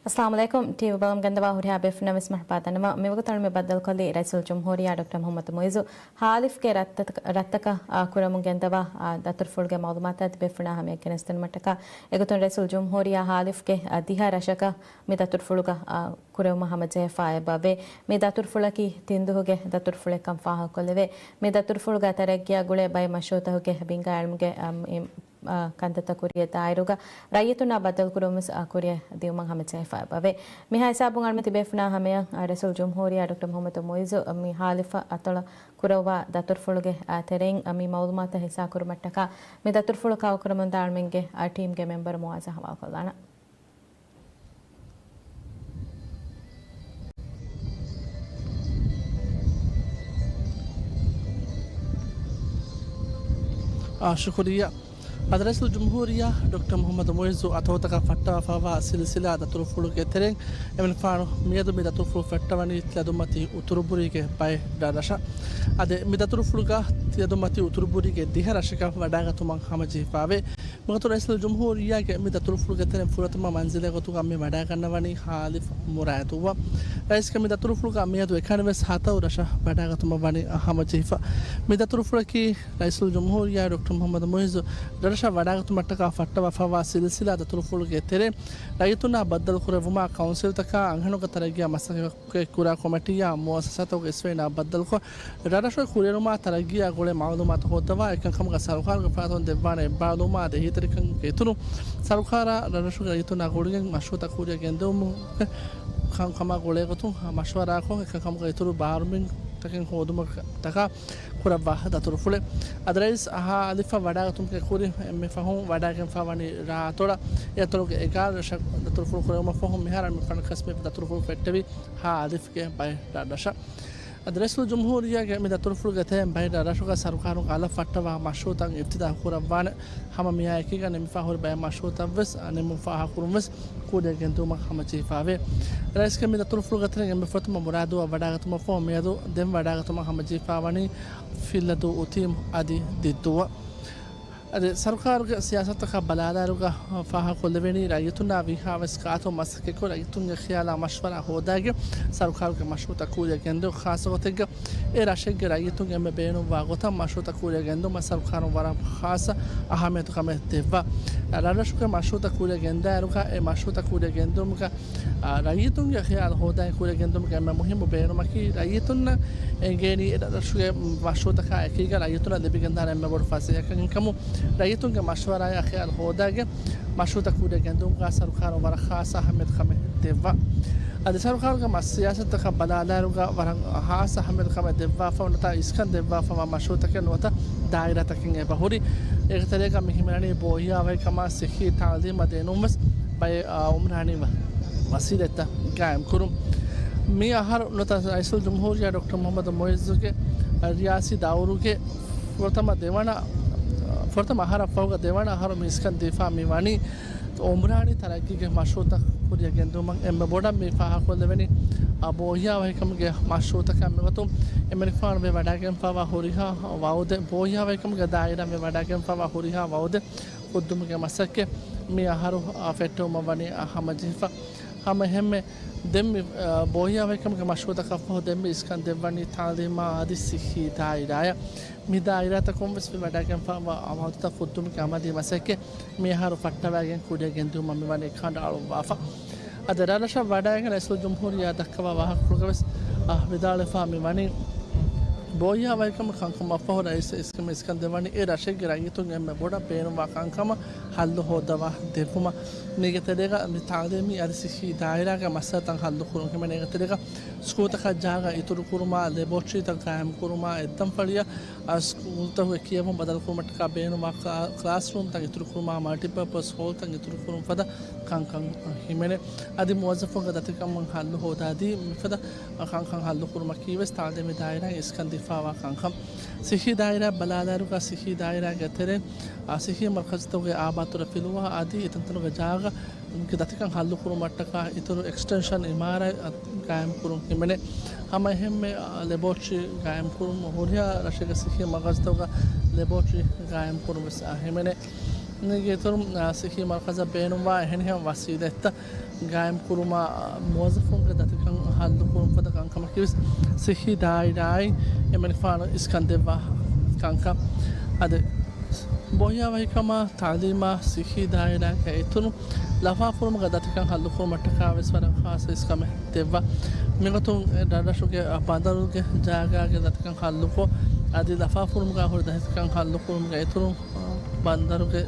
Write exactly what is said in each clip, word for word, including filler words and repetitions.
އައްސަލާމު ޢަލައިކުމް. ޓީވީ ބަލަމުން ގެންދަވާ ހުރިހާ ބޭފުޅުންނަށް ވެސް މަރުޙަބާ ދަންނަވަން. މިވަގުތު އަޅުގަނޑު ބައްދަލުކޮށްލީ ރައީސުލްޖުމްހޫރިއްޔާ ޑޮކްޓަރ މުޙައްމަދު މުޢިއްޒު ހާލިފްގެ ރަށްތަކަ-، ރަށްތަކަށް، އާ، ކުރަމުން ގެންދަވާ، އާ، ދަތުރުފުޅުގެ މަޢުލޫމާތު އަދި ބޭފުޅުންނާ ހަމަޔަށް ގެނެސްދިނުމަށްޓަކާ. އެގޮތުން ރައީސުލްޖުމްހޫރިއްޔާ ހާލިފްގެ، އާ، ދިހަ ރަށަކަށް މި ދަތުރުފުޅުގަ، އާ، ކުރެވުމަށް ހަމަޖެހިފައި އެބަވޭ. މި ދަތުރުފުޅަކީ ތިންދުހުގެ ދަތުރުފުޅެއްކަން ފާހަގަކޮށްލެވޭ. މި ދަތުރުފުޅުގަ ތަރައްގީއާ ގުޅޭ ބައެއް މަޝްރޫޢުތަކުގެ ބިންގާ އިލްމުގެ، އާ، މި އާ، ކަންތައްތައް ކުރިއަށް ދާއިރުގަ ރައްޔިތުންނާ ބައްދަލުކުރުވުމުން ވެސް، އާ، ކުރިއަށް ދިއުމަށް ހަމަޖެހިފައި އެބަވޭ. މިހާ ހިސާބުން އަޅުގަނޑު ތިބޭފުޅުންނާ ހަމަޔަށް، އާ، ރައީސުލްޖުމްހޫރިއްޔާ ޑޮކްޓަރ މުޙައްމަދު މުޢިއްޒު މި ހާލިފް އަތޮޅަށް ކުރައްވާ ދަތުރުފުޅުގެ، އާ، ތެރެއިން، އާ، މި މަޢުލޫމާތު ހިއްސާކުރުމަށްޓަކާ މި ދަތުރުފުޅު ކަވަރ ކުރަމުންދާ އަޅުމެންގެ، އާ، ޓީމްގެ މެމްބަރު މުޢާޒަށް ހަވާލުކޮށްލާނަން. އާ، ޝުކުރިއްޔާ. އަދި ރައީސުލްޖުމްހޫރިއްޔާ ޑޮކްޓަރ މުޙައްމަދު މުޢިއްޒު އަތޮޅުތަކަށް ފައްޓަވާފައިވާ ސިލްސިލާ ދަތުރުފުޅުގެ ތެރެއިން އެމަނިކުފާނު މިއަދު މި ދަތުރުފުޅު ފެއްޓަވަނީ ތިލަދުންމަތީ އުތުރުބުރީގެ ބައެއް ރަށްރަށަށް. އަދި މި ދަތުރުފުޅުގަ ތިލަދުންމަތީ އުތުރުބުރީގެ ދިހަ ރަށަކަށް ވަޑާގަތުމަށް ހަމަޖެހިފައިވޭ. މިގޮތުން ރައީސުލްޖުމްހޫރިއްޔާގެ މި ދަތުރުފުޅުގެ ތެރެއިން ފުރަތަމަ މަންޒިލެއް ގޮތުގަ މި ވަޑާގަންނަވަނީ ހާލިފް މުރާއެތުއްވާ. ރައީސްގެ މި ދަތުރުފުޅުގަ މިއަދު އެކަނިވެސް ހަތަރު ރަށަށް ވަޑާގަތުމަށް ވަނީ ހަމަޖެހިފަ. މި ދަތުރުފުޅަކީ ރައީސުލްޖުމްހޫރިއްޔާ ޑޮކްޓަރ މުޙައްމަދު މުޢިއްޒު ރަށްރަށަށް ވަޑާގަތުމަށްޓަކާ ފައްޓަވާފައިވާ ސިލްސިލާ ދަތުރުފުޅުގެ ތެރެއިން ރައްޔިތުންނާ ބައްދަލުކުރެއްވުމާ ކައުންސިލްތަކާ އަންހެނުންގެ ތަރައްގީއާ މަސައްކަތް ކުރާ ކޮމިޓީއާ މުއައްސަސާތަކުގެ އިސްވެރިންނާ ބައްދަލުކޮށް، ރަށްރަށުގެ ކުރިއެރުމާ ތަރައްގީއާ ގުޅޭ މަޢުލޫމާތު ހޯއްދަވާ އެކަންކަމުގަ ސަރުކާރުގެ ފަރާތުން ދެއްވާނެ އެއްބާރުލުމާ އެހީތެރިކަންގެ އިތުރުން، ސަރުކާރާ ރަށްރަށުގެ ރައްޔިތުންނާ ގުޅިގެން މަޝްރޫޢުތައް ކުރިއަށް ގެންދެވުމުގެ ކަންކަމާ ގުޅޭގޮތުން މަޝްވަރާކޮށް، އެކަންކަމުގެ އިތުރު ބާރުމިންތަކެއް ހޯދުމަށްޓަކާ ކުރައްވާ ދަތުރުފުޅެއް. އަދި ރައީސް ހާލިފަށް ވަޑާގަތުމުގެ ކުރިން އެންމެ ފަހުން ވަޑާގެންފާވަނީ ރާއަތޮޅަށް. އެ އަތޮޅުގެ އެގާރަ ރަށަށް ދަތުރުފުޅު ކުރެވުމަށްފަހު މިހާރު މި ފަނަރަ ކަސްމީ ދަތުރުފުޅު ފެއްޓެވި ހާލިފްގެ ބައެއް ރަށްރަށަށް. އަދި ރައީސުލްޖުމްހޫރިއްޔާގެ މި ދަތުރުފުޅުގެ ތެރެއިން ބައެއް ރަށްރަށުގަ ސަރުކާރުން އަލަށް ފައްޓަވާ މަޝްރޫޢުތައް އިފްތިތާޙު ކުރައްވާނެ ހަމަ މިއާ އެކީގަ ނިމިފާ ހުރި ބައެއް މަޝްރޫޢުތައްވެސް ނިމުން ފާހަގަކުރުންވެސް ކުރިއަށް ގެންދިއުމަށް ހަމަޖެހިފައިވޭ. ރައީސްގެ މި ދަތުރުފުޅުގެ ތެރެއިން އެންމެ ފުރަތަމަ މުރާދުއަށް ވަޑާގަތުމަށްފަހު މިއަދު ދެން ވަޑާގަތުމަށް ހަމަޖެހިފައިވަނީ ފިއްލަދޫ އުތީމް އަދި ދިއްދޫއަށް. އަދި ސަރުކާރުގެ ސިޔާސަތުތަކާ ބަލާލާއިރުގަ ފާހަގަކޮށްލެވެނީ، ރައްޔިތުންނާ ވީހާވެސް ގާތު މަސައްކަތްކޮށް، ރައްޔިތުންގެ ޚިޔާލާ މަޝްވަރާ ހޯދާގެން ސަރުކާރުގެ މަޝްރޫޢުތައް ކުރިއަށް ގެންދެވުން، ޚާއްޞަގޮތެއްގަ އެ ރަށެއްގެ ރައްޔިތުން އެންމެ ބޭނުންވާ ގޮތަށް މަޝްރޫޢުތައް ކުރިއަށް ގެންދުމަށް ސަރުކާރުން ވަރަށް ޚާއްޞަ އަހައްމިޔަތު ކަމެއް ދެއްވާ. ރަށްރަށުގެ މަޝްރޫޢުތައް ކުރިއަށް ގެންދާއިރުގަ އެ މަޝްރޫޢުތައް ކުރިއަށް ގެންދުމުގަ އާ، ރައްޔިތުންގެ ޚިޔާލު ހޯދާގެން ކުރިއަށް ގެންދުމުގެ އެންމެ މުހިއްމު ބޭނުމަކީ، ރައްޔިތުންނަށް އެނގޭނީ އެ ރަށުގެ މަޝްރޫޢުތަކާ އެކީގަ ރައްޔިތުންނަށް ލިބިގެންދާނެ އެންމެ ބޮޑު ފަސޭހަކަން. އެކަމު ރައްޔިތުންގެ މަޝްވަރާއާ ޚިޔާލު ހޯދާގެން މަޝްރޫޢުތައް ކުރިއަށް ގެންދުމުގަ ސަރުކާރުން ވަރަށް ޚާއްޞަ އަހައްމިޔަތު ކަމެއް ދެއްވާ. އަދި ސަރުކާރުގެ މަ-، ސިޔާސަތުތަކާ ބަލާލާއިރުގަ ވަރަށް ޚާއްޞަ އަހައްމިޔަތު ކަމެއް ދެއްވާފަ ނުވަތަ އިސްކަން ދެއްވާފަވާ މަޝްރޫޢުތަކެއް ނުވަތަ ދާއިރާތަކެއް އެބަހުރި. އޭގެ ތެރޭގަ މި ހިމެނެނީ ބޯހިޔާވަހިކަމާ ސިއްހީ ތާލީމާ ދިނުންވެސް ބައެއް، އާ، އުމްރާނީ ވަ-، ވަސީލަތްތައް ގާއިމްކުރުން. މި އަހަރު ނުވަތަ ރައީސުލްޖުމްހޫރިއްޔާ ޑޮކްޓަރ މުޙައްމަދު މުޢިއްޒުގެ ރިޔާސީ ދައުރުގެ ފުރަތަމަ ދެވަނަ، ފުރަތަމަ އަހަރަށްފަހުގަ ދެވަނަ އަހަރު މި އިސްކަން ދީފާ މި ވަނީ އުމްރާނީ ތަރައްގީގެ މަޝްރޫޢުތައް ކުރިއަށް ގެންދިއުމަށް. އެންމެ ބޮޑަށް މި ފާހަގަކޮށްލެވެނީ، އާ، ބޯހިޔާވަހިކަމުގެ މަޝްރޫޢުތަކާ މިގޮތުން އެމަނިކުފާނު ވެ ވަޑާގެންފާވާ ހުރިހާ ވައުދެއް، ބޯހިޔާވަހިކަމުގެ ދާއިރާ ވެ ވަޑާގެންފާވާ ހުރިހާ ވައުދެއް ފުއްދުމުގެ މަސައްކަތް މި އަހަރު، އާ، ފެއްޓެވުމަށް ވަނީ، އާ، ހަމަޖެހިފަ. ހަމަ އެހެންމެ ދެން މި، އާ، ބޯހިޔާވަހިކަމުގެ މަޝްރޫޢުތަކަށްފަހު ދެން މި އިސްކަން ދެއްވަނީ ތާލީމާ އަދި ސިއްހީ ދާއިރާއަށް. މި ދާއިރާތަކުން ވެސް މި ވަޑާގެންފާވާ ވައުދުތައް ފުއްދުމުގެ އަމަލީ މަސައްކަތް މި އަހަރު ފައްޓަވައިގެން ކުރިއަށް ގެންދިއުމަށް މި ވަނީ ކަނޑައަޅުއްވާފަ. އަދި ރަށްރަށަށް ވަޑައިގެން ރައީސުލްޖުމްހޫރިއްޔާ ދައްކަވާ ވާހަކަފުޅުގަވެސް، އާ، ވިދާޅުވެފާ މި ވަނީ، ބޯހިޔާވަހިކަމުގެ ކަންކަމަށްފަހު ރައީސް އިސްކަން ދެއްވަނީ އެ ރަށެއްގެ ރައްޔިތުން އެންމެ ބޮޑަށް ބޭނުންވާ ކަންކަމަށް ހައްލު ހޯއްދަވާ ދެއްވުމަށް. މީގެ ތެރޭގަ މި ތާލީމީ އަދި ސިއްހީ ދާއިރާގެ މައްސަލަތައް ހައްލުކުރުން ހިމެނޭ. އޭގެ ތެރޭގަ ސްކޫލްތަކަށް ޖާގަ އިތުރުކުރުމާ، ލެބޯޓްރީތައް ގާއިމްކުރުމާ، އެއްދަންފަޅިއަށް ސްކޫލްތަކުގެ ކިޔެވުން ބަދަލުކުރުމަށްޓަކާ ބޭނުންވާ ކްލާ-، ކްލާސްރޫމްތައް އިތުރުކުރުމާ، މަލްޓިޕާޕަސް ހޯލްތައް އިތުރުކުރުން ފަދަ ކަންކަން ހިމެނޭ. އަދި މުވައްޒަފުންގެ ދަތިކަމުން ހައްލު ހޯދާދީ، މިފަދަ ކަންކަން ހައްލުކުރުމަކީވެސް ތާލީމީ ދާއިރާއިން އިސްކަން ދީފާވާ ކަންކަން. ސިއްހީ ދާއިރާ ބަލާލާއިރުގަ ސިއްހީ ދާއިރާގެ ތެރެއިން، އާ، ސިއްހީ މަރުކަޒުތަކުގެ އާބާތުރަ ފިލުވާ އަދި އެތަންތަނުގެ ޖާގަ ގެ ދަތިކަން ހައްލުކުރުމަށްޓަކާ އިތުރު އެކްސްޓެންޝަން އިމާރާތް ގާއިމްކުރުން ހިމެނޭ. ހަމައެހެންމެ، އާ، ލެބޯޓްރީ ގާއިމްކުރުން، ހުރިހާ ރަށެއްގެ ސިއްހީ މަރުކަޒުތަކުގަ ލެބޯޓްރީ ގާއިމްކުރުން ވެސް، އާ، ހިމެނޭ. މީގެ އިތުރުން، އާ، ސިއްހީ މަރުކަޒަށް ބޭނުންވާ އެހެނިހެން ވަސީލަތްތައް ގާއިމް ކުރުމަށް، އާ، މުވައްޒަފުންގެ ދަތިކަން ހައްލު ކުރުން ފަދަ ކަންކަމަކީވެސް ސިއްހީ ދާއިރާއިން އެމަނިކުފާނު އިސްކަން ދެއްވާ ކަންކަން. އަދި ބޮހިޔާވަހިކަމާ، ތައުލީމާ، ސިއްހީ ދާއިރާގެ އިތުރުން ލަފާފުރުމުގެ ދަތިކަން ހައްލުކުރުމަށްޓަކާ ވެސް ވަރަށް ޚާއްޞަ އިސްކަމެއް ދެއްވާ. މިގޮތުން ރަށްރަށުގެ ބަނދަރުގެ ޖާގާގެ ދަތިކަން ހައްލުކޮށް، އަދި ލަފާފުރުމުގަ ހުރި ދަތިކަން ހައްލުކުރުމުގެ އިތުރުން ބަނދަރުގެ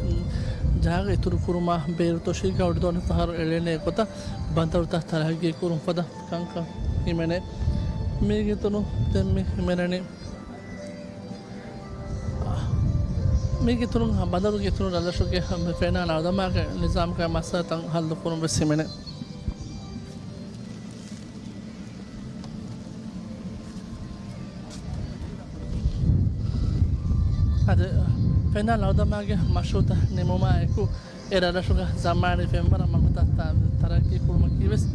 ޖާގަ އިތުރުކުރުމާ، ބޭރު ތޮށީގަ އޮޑިދޯނި ފަހަރު އެޅޭނެ ގޮތަށް ބަނދަރުތައް ތަރައްގީ ކުރުން ފަދަ ކަންކަން ހިމެނޭ. މީގެ އިތުރުން ދެން މި ހިމެނެނީ މީގެ އިތުރުން، ބަނދަރުގެ އިތުރުން ރަށްރަށުގެ ފެނާ ނަރުދަމާގެ ނިޒާމުގައި މައްސަލަތައް ހައްލުކުރުން ވެސް ހިމެނޭ. އަދި ފެނާ ނަރުދަމާގެ މަޝްރޫއުތައް ނިމުމާ އެކު، އެ ރަށްރަށުގަ ޒަމާނީ ފެންވަރަށް މަގުތައް ތަ-، ތަރައްގީ ކުރުމަކީވެސް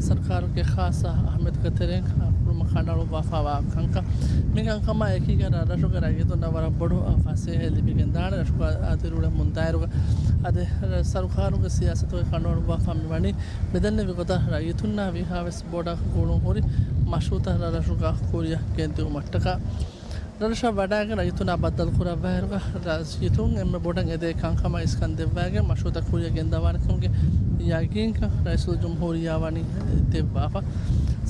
ސަރުކާރުގެ ޚާއްޞަ އަހައްމިޔަތުގެ ތެރެއިން ކުރުމަށް ކަނޑައަޅުއްވާފައިވާ ކަންކަން. މި ކަންކަމާ އެކީގަ ރަށްރަށުގެ ރައްޔިތުންނަށް ވަރަށް ބޮޑު، އާ، ފަސޭހައެއް ލިބިގެންދާނެ. ރަށުގަ އަދިރުޅެމުން ދާއިރުގަ އަދި ސަރުކާރުގެ ސިޔާސަތުގެ ކަނޑައަޅުއްވާފަ މިވަނީ މިދެންނެވި ގޮތަށް ރައްޔިތުންނާ ވީހާވެސް ބޮޑަށް ގުޅުން ހުރި މަޝްރޫއުތައް ރަށްރަށުގަ ކުރިއަށް ގެންދިއުމަށްޓަކާ. ރަށްރަށަށް ވަޑައިގެން ރައްޔިތުންނާ ބައްދަލުކުރައްވާއިރުގަ، ރައްޔިތުން އެންމެ ބޮޑަށް އެދޭ ކަންކަމަށް އިސްކަން ދެއްވައިގެން މަޝްރޫއުތައް ކުރިއަށް ގެންދަވާނެކަމުގެ ޔަގީންކަން ރައީސުލްޖުމްހޫރިއްޔާ ވަނީ ދެއްވާފަ.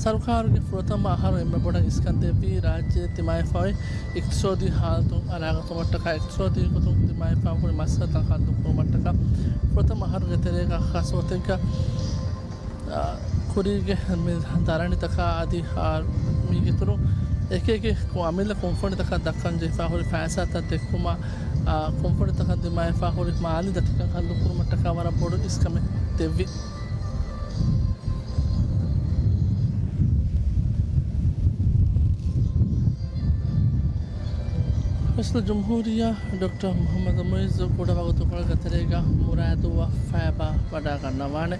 ސަރުކާރުގެ ފުރަތަމަ އަހަރު އެންމެ ބޮޑަށް އިސްކަން ދެއްވީ ރާއްޖެ ދިމާވެފައި އިޤްތިޞާދީ ޙާލަތުން އަރާގަތުމަށްޓަކާ، އިޤްތިޞާދީ ގޮތުން ދިމާވެފައި ހުރި މައްސަލަތައް ޙައްލު ކުރުމަށްޓަކާ. ފުރަތަމަ އަހަރުގެ ތެރޭގަ ޚާއްޞަ ގޮތެއްގަ، އާ، ކުރީގެ މި ދަރަނިތަކާ އަދި، އާ، މީގެ އިތުރުން އެކި އެކި ކު-، އަމިއްލަ ކުންފުނިތަކަށް ދައްކަން ޖެހިފަ ހުރި ފައިސާތައް ދެއްކުމަށް، އާ، ކުންފުނިތަކަށް ދިމާވެފަ ހުރި މާލީ ދަތިކަން ހައްލު ކުރުމަށްޓަކާ ވަރަށް ބޮޑު އިސްކަމެއް ދެއްވި. ރައީސުލްޖުމްހޫރިއްޔާ ޑޮކްޓަރ މުޙައްމަދު މުޢިއްޒު ކުޑަވަގުތުކޮޅެއްގެ ތެރޭގަ މުރާދުއަށް ފައިބާ ވަޑައިގަންނަވާނެ.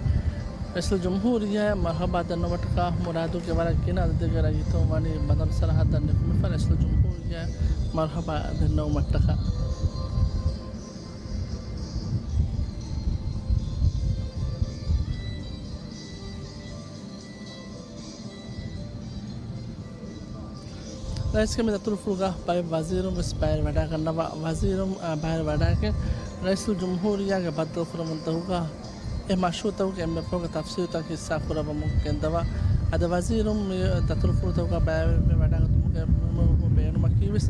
ރައީސުލްޖުމްހޫރިއްޔާއަށް މަރުޙަބާ ދެންނެވުމަށްޓަކާ މުރާދުގެ ވަރަށް ގިނަ އަދަދެއްގެ ރައްޔިތުން ވަނީ ބަނދަރު ސަރަޙައްދަށް ނިކުމެފަ ރައީސުލްޖުމްހޫރިއްޔާއަށް މަރުޙަބާ ދެންނެވުމަށްޓަކާ. ރައީސްގެ މި ދަތުރުފުޅުގަ ބައެއް ވަޒީރުން ވެސް ބައިވެރިވަޑައިގަންނަވާ. ވަޒީރުން، އާ، ބައިވެރިވަޑައިގެން ރައީސުލްޖުމްހޫރިއްޔާގެ ބައްދަލުކުރަމުންދަށުގަ އެ މަޝްރޫއުތަކުގެ އެންމެ ފަހުގެ ތަފްސީލުތައް ހިއްސާ ކުރައްވަމުން ގެންދަވާ. އަދި ވަޒީރުން މި ދަތުރުފުޅުތަކުގަ ބައިވެރިވަޑައިގަތުމުގެ ބޭނުމަކީވެސް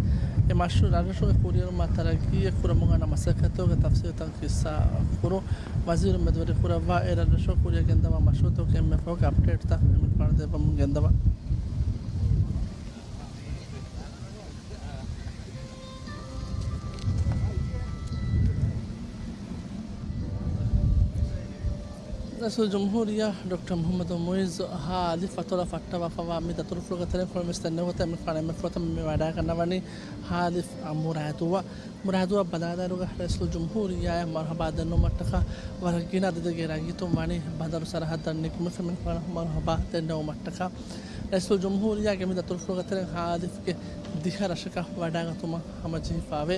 އެ މަޝްރޫއު ރަށްރަށުގެ ކުރިއެރުމާ ތަރައްގީއެއް ކުރަމުން އަންނަ މަސައްކަތުގެ ތަފްސީލުތައް ހިއްސާ ކުރުން. ވަޒީރު މެދުވެރިކުރައްވާ އެ ރަށްރަށުގަ ކުރިއަށް ގެންދަވާ މަޝްރޫއުތަކުގެ އެންމެ ފަހުގެ އަޕްޑޭޓްތައް އެމަނިކުފާނު ދެއްވަމުން ގެންދަވާ. ރައީސުލްޖުމްހޫރިއްޔާ ޑޮކްޓަރ މުޙައްމަދު މުޢިއްޒު ހާލިފް އަތޮޅަށް ފައްޓަވާފައިވާ މި ދަތުރުފުޅުގެ ތެރެއިން ކޮންމެސް ދެންނެވި ގޮތަށް އެމަނިކުފާނު އެންމެ ފުރަތަމަ މި ވަޑައިގަންނަވަނީ ހާލިފް މުރާދުއަށް. މުރާދުއަށް ބަލާލާއިރުގަ ރައީސުލްޖުމްހޫރިއްޔާއަށް މަރުޙަބާ ދެންނެވުމަށްޓަކާ ވަރަށް ގިނަ އަދަދެއްގެ ރައްޔިތުން ވަނީ ބަނދަރު ސަރަޙައްދަށް ނިކުމެފަ އެމަނިކުފާނަށް މަރުޙަބާ ދެންނެވުމަށްޓަކާ. ރައީސުލްޖުމްހޫރިއްޔާގެ މި ދަތުރުފުޅުގެ ތެރެއިން ހާލިފްގެ ދިހަ ރަށަކަށް ވަޑައިގަތުމަށް ހަމަޖެހިފައިވޭ.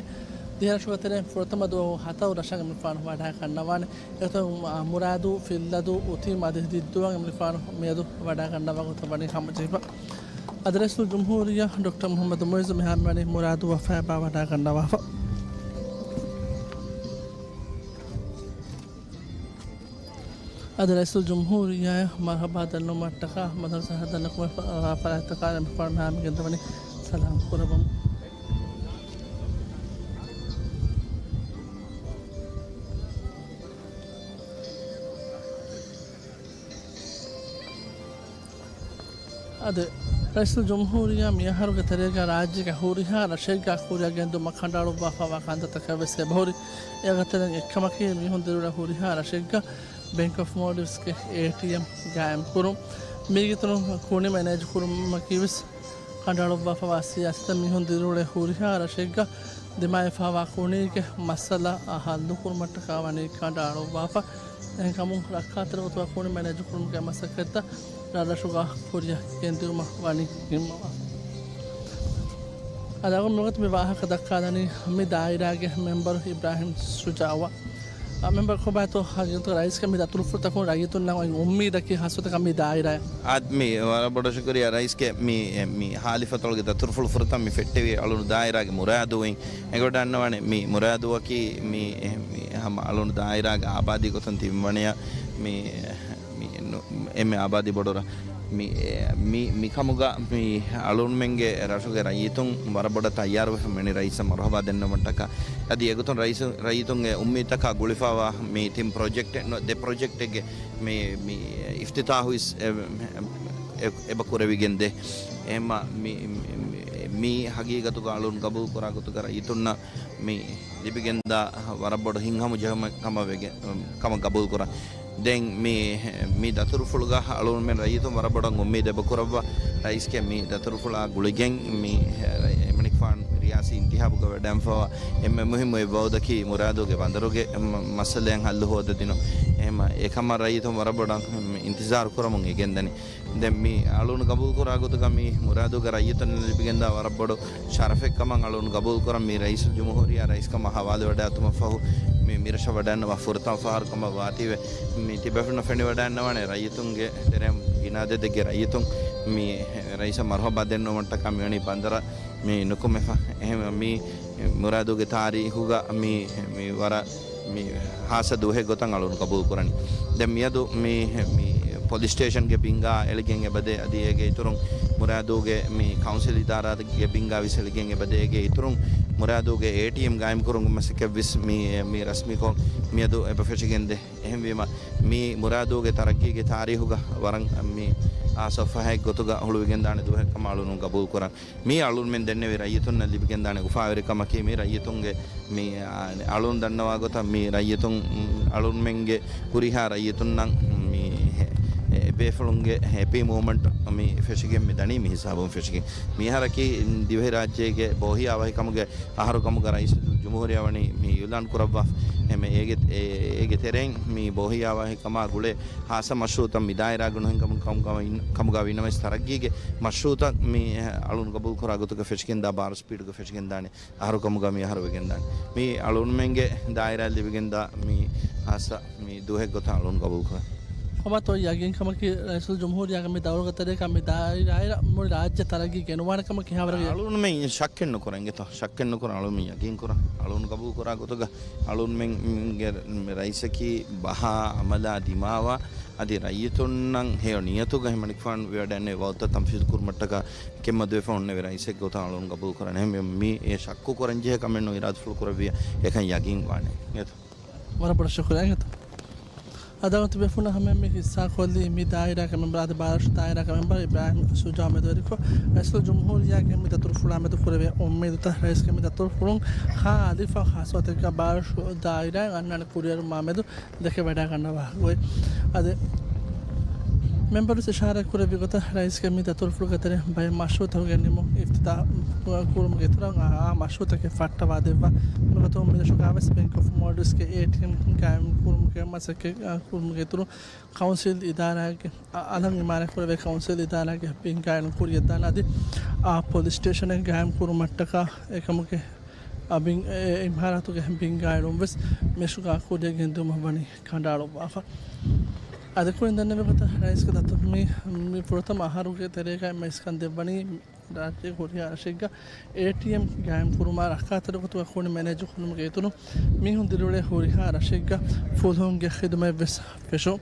ދިހަ ރަށުގެ ތެރެއިން ފުރަތަމަ ދުވަހު ހަތަރު ރަށަށް އެމަނިކުފާނު ވަޑައިގަންނަވާނެ. އެގޮތުން، އާ، މުރާދު، ފިއްލަދޫ، އުތީމް އަދި ދިއްދޫއަށް އެމަނިކުފާނު މިއަދު ވަޑައިގަންނަވާ ގޮތަށް ވަނީ ހަމަޖެހިފަ. އަދި ރައީސުލްޖުމްހޫރިއްޔާ ޑޮކްޓަރ މުޙައްމަދު މުޢިއްޒު މިހާރު ވަނީ މުރާދުއަށް ފައިބާ ވަޑައިގަންނަވާފަ. އަދި ރައީސުލްޖުމްހޫރިއްޔާއަށް މަރުޙަބާ ދަންނަވުމަށްޓަކާ މަދަރުސާ ހަދަން ނުކުމެފަ ފަރާތްތަކާ އެމަނިކުފާނު މިހާރު ގެންދަވަނީ ސަލާމް ކުރައްވަމުން. އަދި ރައީސުލްޖުމްހޫރިއްޔާ މިއަހަރުގެ ތެރޭގަ ރާއްޖޭގެ ހުރިހާ ރަށެއްގަ ކުރިއަށް ގެންދިއުމަށް ކަނޑައަޅުއްވާފައިވާ ކަންތައްތަކެއް ވެސް އެބަހުރި. އެގޮތުން އެއްކަމަކީ މީހުން ދިރިއުޅޭ ހުރިހާ ރަށެއްގަ ބެންކް އޮފް މޯލްޑިވްސްގެ އޭޓީއެމް ގާއިމް ކުރުން. މީގެ އިތުރުން ކުނި މެނޭޖު ކުރުމަކީވެސް ކަނޑައަޅުއްވާފައިވާ ސިޔާސަތެއް. މީހުން ދިރިއުޅޭ ހުރިހާ ރަށެއްގަ ދިމާވެފައިވާ ކުނީގެ މައްސަލަ ހައްލުކުރުމަށްޓަކާ ވަނީ ކަނޑައަޅުއްވާފަ. އެހެންކަމުން ރައްކާތެރި ގޮތުގަ ކުނި މެނޭޖު ކުރުމުގެ މަސައްކަތްތައް ރަށްރަށުގަ ކުރިއަށް ގެންދިއުމަށް ވަނީ ނިންމަވާފަ. އަދި އަޅުގަނޑު މިވަގުތު މި ވާހަކަ ދައްކާލަނީ މި ދާއިރާގެ މެމްބަރު އިބްރާހިމް ޝުޖާއުއަށް. މެމްބަރ ކޮބާތޯ ހަގީގަތުގަ ރައީސްގެ މި ދަތުރުފުޅުތަކުން ރައްޔިތުންނަށް އޮތް އުއްމީދަކީ ހާއްސަތަކަށް މި ދާއިރާ. އާދެ، މި ވަރަށް ބޮޑަށް ޝުކުރިއްޔާ ރައީސްގެ މި، މި ހާލިފަތޮޅުގެ ދަތުރުފުޅު ފުރަތަމަ މި ފެއްޓެވި އަޅުނު ދާއިރާގެ މުރާދުވިން. އެނގިވަޑައިގަންނަވާނެ މި މުރާދުއަކީ މި، މި ހަމަ އަޅުނު ދާއިރާގެ އާބާދީ ގޮތުން ތިބި ވަނިޔާ މި، މި ނު-، އެންމެ އާބާދީ ބޮޑު ރަށް. މި، މި، މިކަމުގަ މި އަޅުންމެންގެ ރަށުގެ ރައްޔިތުން ވަރަށް ބޮޑަށް ތައްޔާރުވެފަ މިވަނީ ރައީސަށް މަރުހަބާ ދެންނެވުމަށްޓަކާ. އަދި އެގޮތުން ރައީސު-، ރައްޔިތުންގެ އުއްމީދުތަކާ ގުޅިފަވާ މި ތިން ޕްރޮޖެކްޓެއް ނު-، ދެ ޕްރޮޖެކްޓެއްގެ މި، މި އިފްތިތާހު އިސް އެ-، އެ-، އެބަ ކުރެވިގެންދޭ. އެހެންމަ މި، މި، މި ހަގީގަތުގަ އަޅުން ގަބޫލުކުރާ ގޮތުގަ ރައްޔިތުންނަށް މި ލިބިގެންދާ ވަރަށް ބޮޑު ހިތްހަމަޖެހުމެއް ކަމަށް ވެގެ-، ކަމަށް ގަބޫލުކުރަން. ދެން މި، މި ދަތުރުފުޅުގަ އަޅުގަނޑުމެން ރައްޔިތުން ވަރަށް ބޮޑަށް އުއްމީދެއް އެބަ ކުރައްވާ، ރައީސްގެ މި ދަތުރުފުޅާ ގުޅިގެން މި އެމަނިކުފާނު ރިޔާސީ އިންތިހާބުގަ ވެޑައިންފަވާ އެންމެ މުހިއްމު އެއް ވައުދަކީ މުރާދުގެ ބަނދަރުގެ މަ-، މައްސަލައަށް ހައްލު ހޯދަދިނުން. އެހެންމަ އެކަމަށް ރައްޔިތުން ވަރަށް ބޮޑަށް އިންތިޒާރު ކުރަމުން އެ ގެންދަނީ. ދެން މި އަޅުން ގަބޫލުކުރާ ގޮތުގަ މި މުރާދުގެ ރައްޔިތުން ލިބިގެންދާ ވަރަށް ބޮޑު ޝަރަފެއް ކަމަށް އަޅުން ގަބޫލުކުރަން. މި ރައީސުލްޖުމްހޫރިއްޔާ ރައީސްކަމަށް ހަވާލުވެވަޑައިގަތުމަށް ފަހު މި މިރަށަށް ވަޑައިގަންނަވާ ފުރަތަމަ ފަހަރު ކަމަށް ވާތީވެ، މި ތިބޭފުޅުންނަށް ފެނިވަޑައިގަންނަވާނެ ރައްޔިތުންގެ ތެރެއިން ގިނަ އަދަދެއްގެ ރައްޔިތުން މި ރައީސަށް މަރުހަބާ ދެންނެވުމަށްޓަކާ މިވަނީ ބަނދަރަށް މި ނުކުމެފަ. އެހެންވެ، މި މުރާދުގެ ތާރީހުގަ މި، މި ވަރަށް މި ހާއްސަ ދުވަހެއް ގޮތަށް އަޅުން ގަބޫލު ކުރަނީ. ދެން މިއަދު މި، މި ޕޮލިސް ސްޓޭޝަންގެ ބިންގާ އެޅިގެން އެބަދޭ، އަދި އޭގެ އިތުރުން މުރާދުގެ މި ކައުންސިލް އިދާރާގެ ބިންގާ ވެސް އެޅިގެން އެބަދޭ. އޭގެ އިތުރުން މުރާދުގެ އޭޓީއެމް ގާއިމް ކުރުމުގެ މަސައްކަތް ވެސް މި، މި ރަސްމީކޮށް މިއަދު އެބަ ފެށިގެންދޭ. އެހެންވީމަ، މި މުރާދުގެ ތަރައްގީގެ ތާރީހުގަ ވަރަށް މި ހާއްސަ ފަހަތް ގޮތުގަ ހުޅުވިގެންދާނެ ދުވަހެއް ކަމަށް އަޅުން ގަބޫލު ކުރަން. މި އަޅުންމެން ދެންނެވި ރައްޔިތުންނަށް ލިބިގެންދާނެ އުފާވެރިކަމަކީ، މި ރައްޔިތުންގެ މި، އާ، އަޅުން ދަންނަވާ ގޮތަށް މި ރައްޔިތުން، އަޅުންމެންގެ ހުރިހާ ރައްޔިތުންނަށް މި އެ، އެ ބޭފުޅުންގެ ހެޕީ މޫމަންޓް މި ފެށިގެން މި ދަނީ މި ހިސާބުން ފެށިގެން. މިހާރަކީ ދިވެހިރާއްޖޭގެ ބޯހިޔާވަހިކަމުގެ އަހަރު ކަމުގަ ރައީސުލްޖުމްހޫރިއްޔާ ވަނީ މި އިއުލާން ކުރައްވާފަ. އެމެ އޭގެ، އޭ، އޭގެ ތެރެއިން މި ބޯހިޔާވަހިކަމާ ގުޅޭ ހާއްސަ މަޝްރޫއުތައް މި ދާއިރާގަ ނުހިނގަމުން ކަމުގަ ވިން-، ކަމުގަ ވިނަމަވެސް ތަރައްގީގެ މަޝްރޫއުތައް މި އަޅުން ގަބޫލު ކުރާ ގޮތުގަ ފެށިގެންދާ ބާރު ސްޕީޑުގަ ފެށިގެންދާނެ. އަހަރު ކަމުގަ މި އަހަރު ވެގެންދާނެ. މި އަޅުންމެންގެ ދާއިރާ ލިބިގެންދާ މި ހާއްސަ މި ދުވަހެއް ގޮތަށް އަޅުން ގަބޫލުކުރަން. ކޮބާތޯ ޔަގީންކަމަކީ ރައީސުލްޖުމްހޫރިއްޔާގެ މި ދައުރުގެ ތެރޭގަ މި ދާއިރާއަށް މުޅި ރާއްޖެ ތަރައްގީ ގެނުވާނެ ކަމަކީ ހާވަރަގެ؟ އަޅުންމެން ޝައްކެއް ނުކުރަން އިނގޭތޯ. ޝައްކެއް ނުކުރަން އަޅުންމެން ޔަގީން ކުރަން. އަޅުން ގަބޫލު ކުރާ ގޮތުގަ އަޅުންމެންގެ ރައީސަކީ ބަހާ އަމަލާ ދިމާވާ އަދި ރައްޔިތުންނަށް ހެޔޮ ނިޔަތުގަ ހިމަނިފާން ވެވަޑައިގެންނެވި ވައުދުތައް ތަންފީޒު ކުރުމަށްޓަކާ ކެތްމަދުވެފަ ހުންނެވި ރައީސެއް ގޮތަށް އަޅުން ގަބޫލު ކުރަން. އެހެންވެ، މި އެ ޝައްކު ކުރަންޖެހޭ ކަމެއް ނޫން، އިރާދަފުޅު ކުރެއްވިޔާ އެކަން ޔަގީން ވާނެ. އެތަ؟ ވަރަށް ބޮޑަށް ޝުކުރިއްޔާ އިނގޭތޯ. އަދި ތިބޭފުޅުންނަށް ހަމައަށް މި ހިއްސާކޮށްލީ މި ދާއިރާގެ މެމްބަރ އަދި ބާރަށު ދާއިރާގެ މެމްބަރ އިބްރާހިމް ޝުޖާ މެދުވެރިކޮށް، ރައީސުލްޖުމްހޫރިއްޔާގެ މި ދަތުރުފުޅާ މެދު ކުރެވޭ އުއްމީދުތައް ރައީސްގެ މި ދަތުރުފުޅުން ހާލިފަ ހާއްސަ ގޮތެއްގަ ބާރަށު ދާއިރާއިން އަންނާނެ ކުރިއެރުމާ މެދު ދެކެވަޑައިގަންނަވާ ގޮތް. އަދި މެމްބަރު އިޝާރާތް ކުރެއްވި ގޮތަށް ރައީސްގެ މި ދަތުރުފުޅުގެ ތެރެއިން ބައެއް މަޝްރޫއުތަކުގެ ނިމުން އިފްތިތާހު ކުރުމުގެ އިތުރަށް އާ، އާ މަޝްރޫއުތަކެއް ފައްޓަވާ ދެއްވާ. މިގޮތުން މިރަށުގަ ވެސް ބެންކް އޮފް މޯލްޑިވްސްގެ އޭޓީއެމް ގާއިމް ކުރުމުގެ މަސައްކަތް ކުރުމުގެ އިތުރުން ކައުންސިލް އިދާރާގެ އަ-، އަލަށް އިމާރާތް ކުރެވޭ ކައުންސިލް އިދާރާގެ ބިންގާއިން ކުރިއަށްދާން އަދި އާ ޕޮލިސް ސްޓޭޝަނެއް ގާއިމް ކުރުމަށްޓަކާ އެކަމުގެ އަ، ބިން-، އެ، އިމާރާތުގެ ބިންގާއިޅުން ވެސް މިރަށުގަ ކުރިއަށް ގެންދިއުމަށް ވަނީ ކަނޑައަޅުއްވާފަ. އަދި ކުރިން ދެންނެވި ގޮތަށް ރައީސްގެ ދަތުރު މި، މި ފުރަތަމަ އަހަރުގެ ތެރޭގައި މި އިސްކަން ދެއްވަނީ ރާއްޖޭގެ ހުރިހާ ރަށެއްގަ އޭޓީއެމް ގާއިމް ކުރުމާ ރައްކާތެރި ގޮތުގަ ކުނި މެނޭޖު ކުރުމުގެ އިތުރުން މީހުން ދިރިއުޅޭ ހުރިހާ ރަށެއްގަ ފުލުހުންގެ ޚިދުމަތް ވެސް ފެށުން.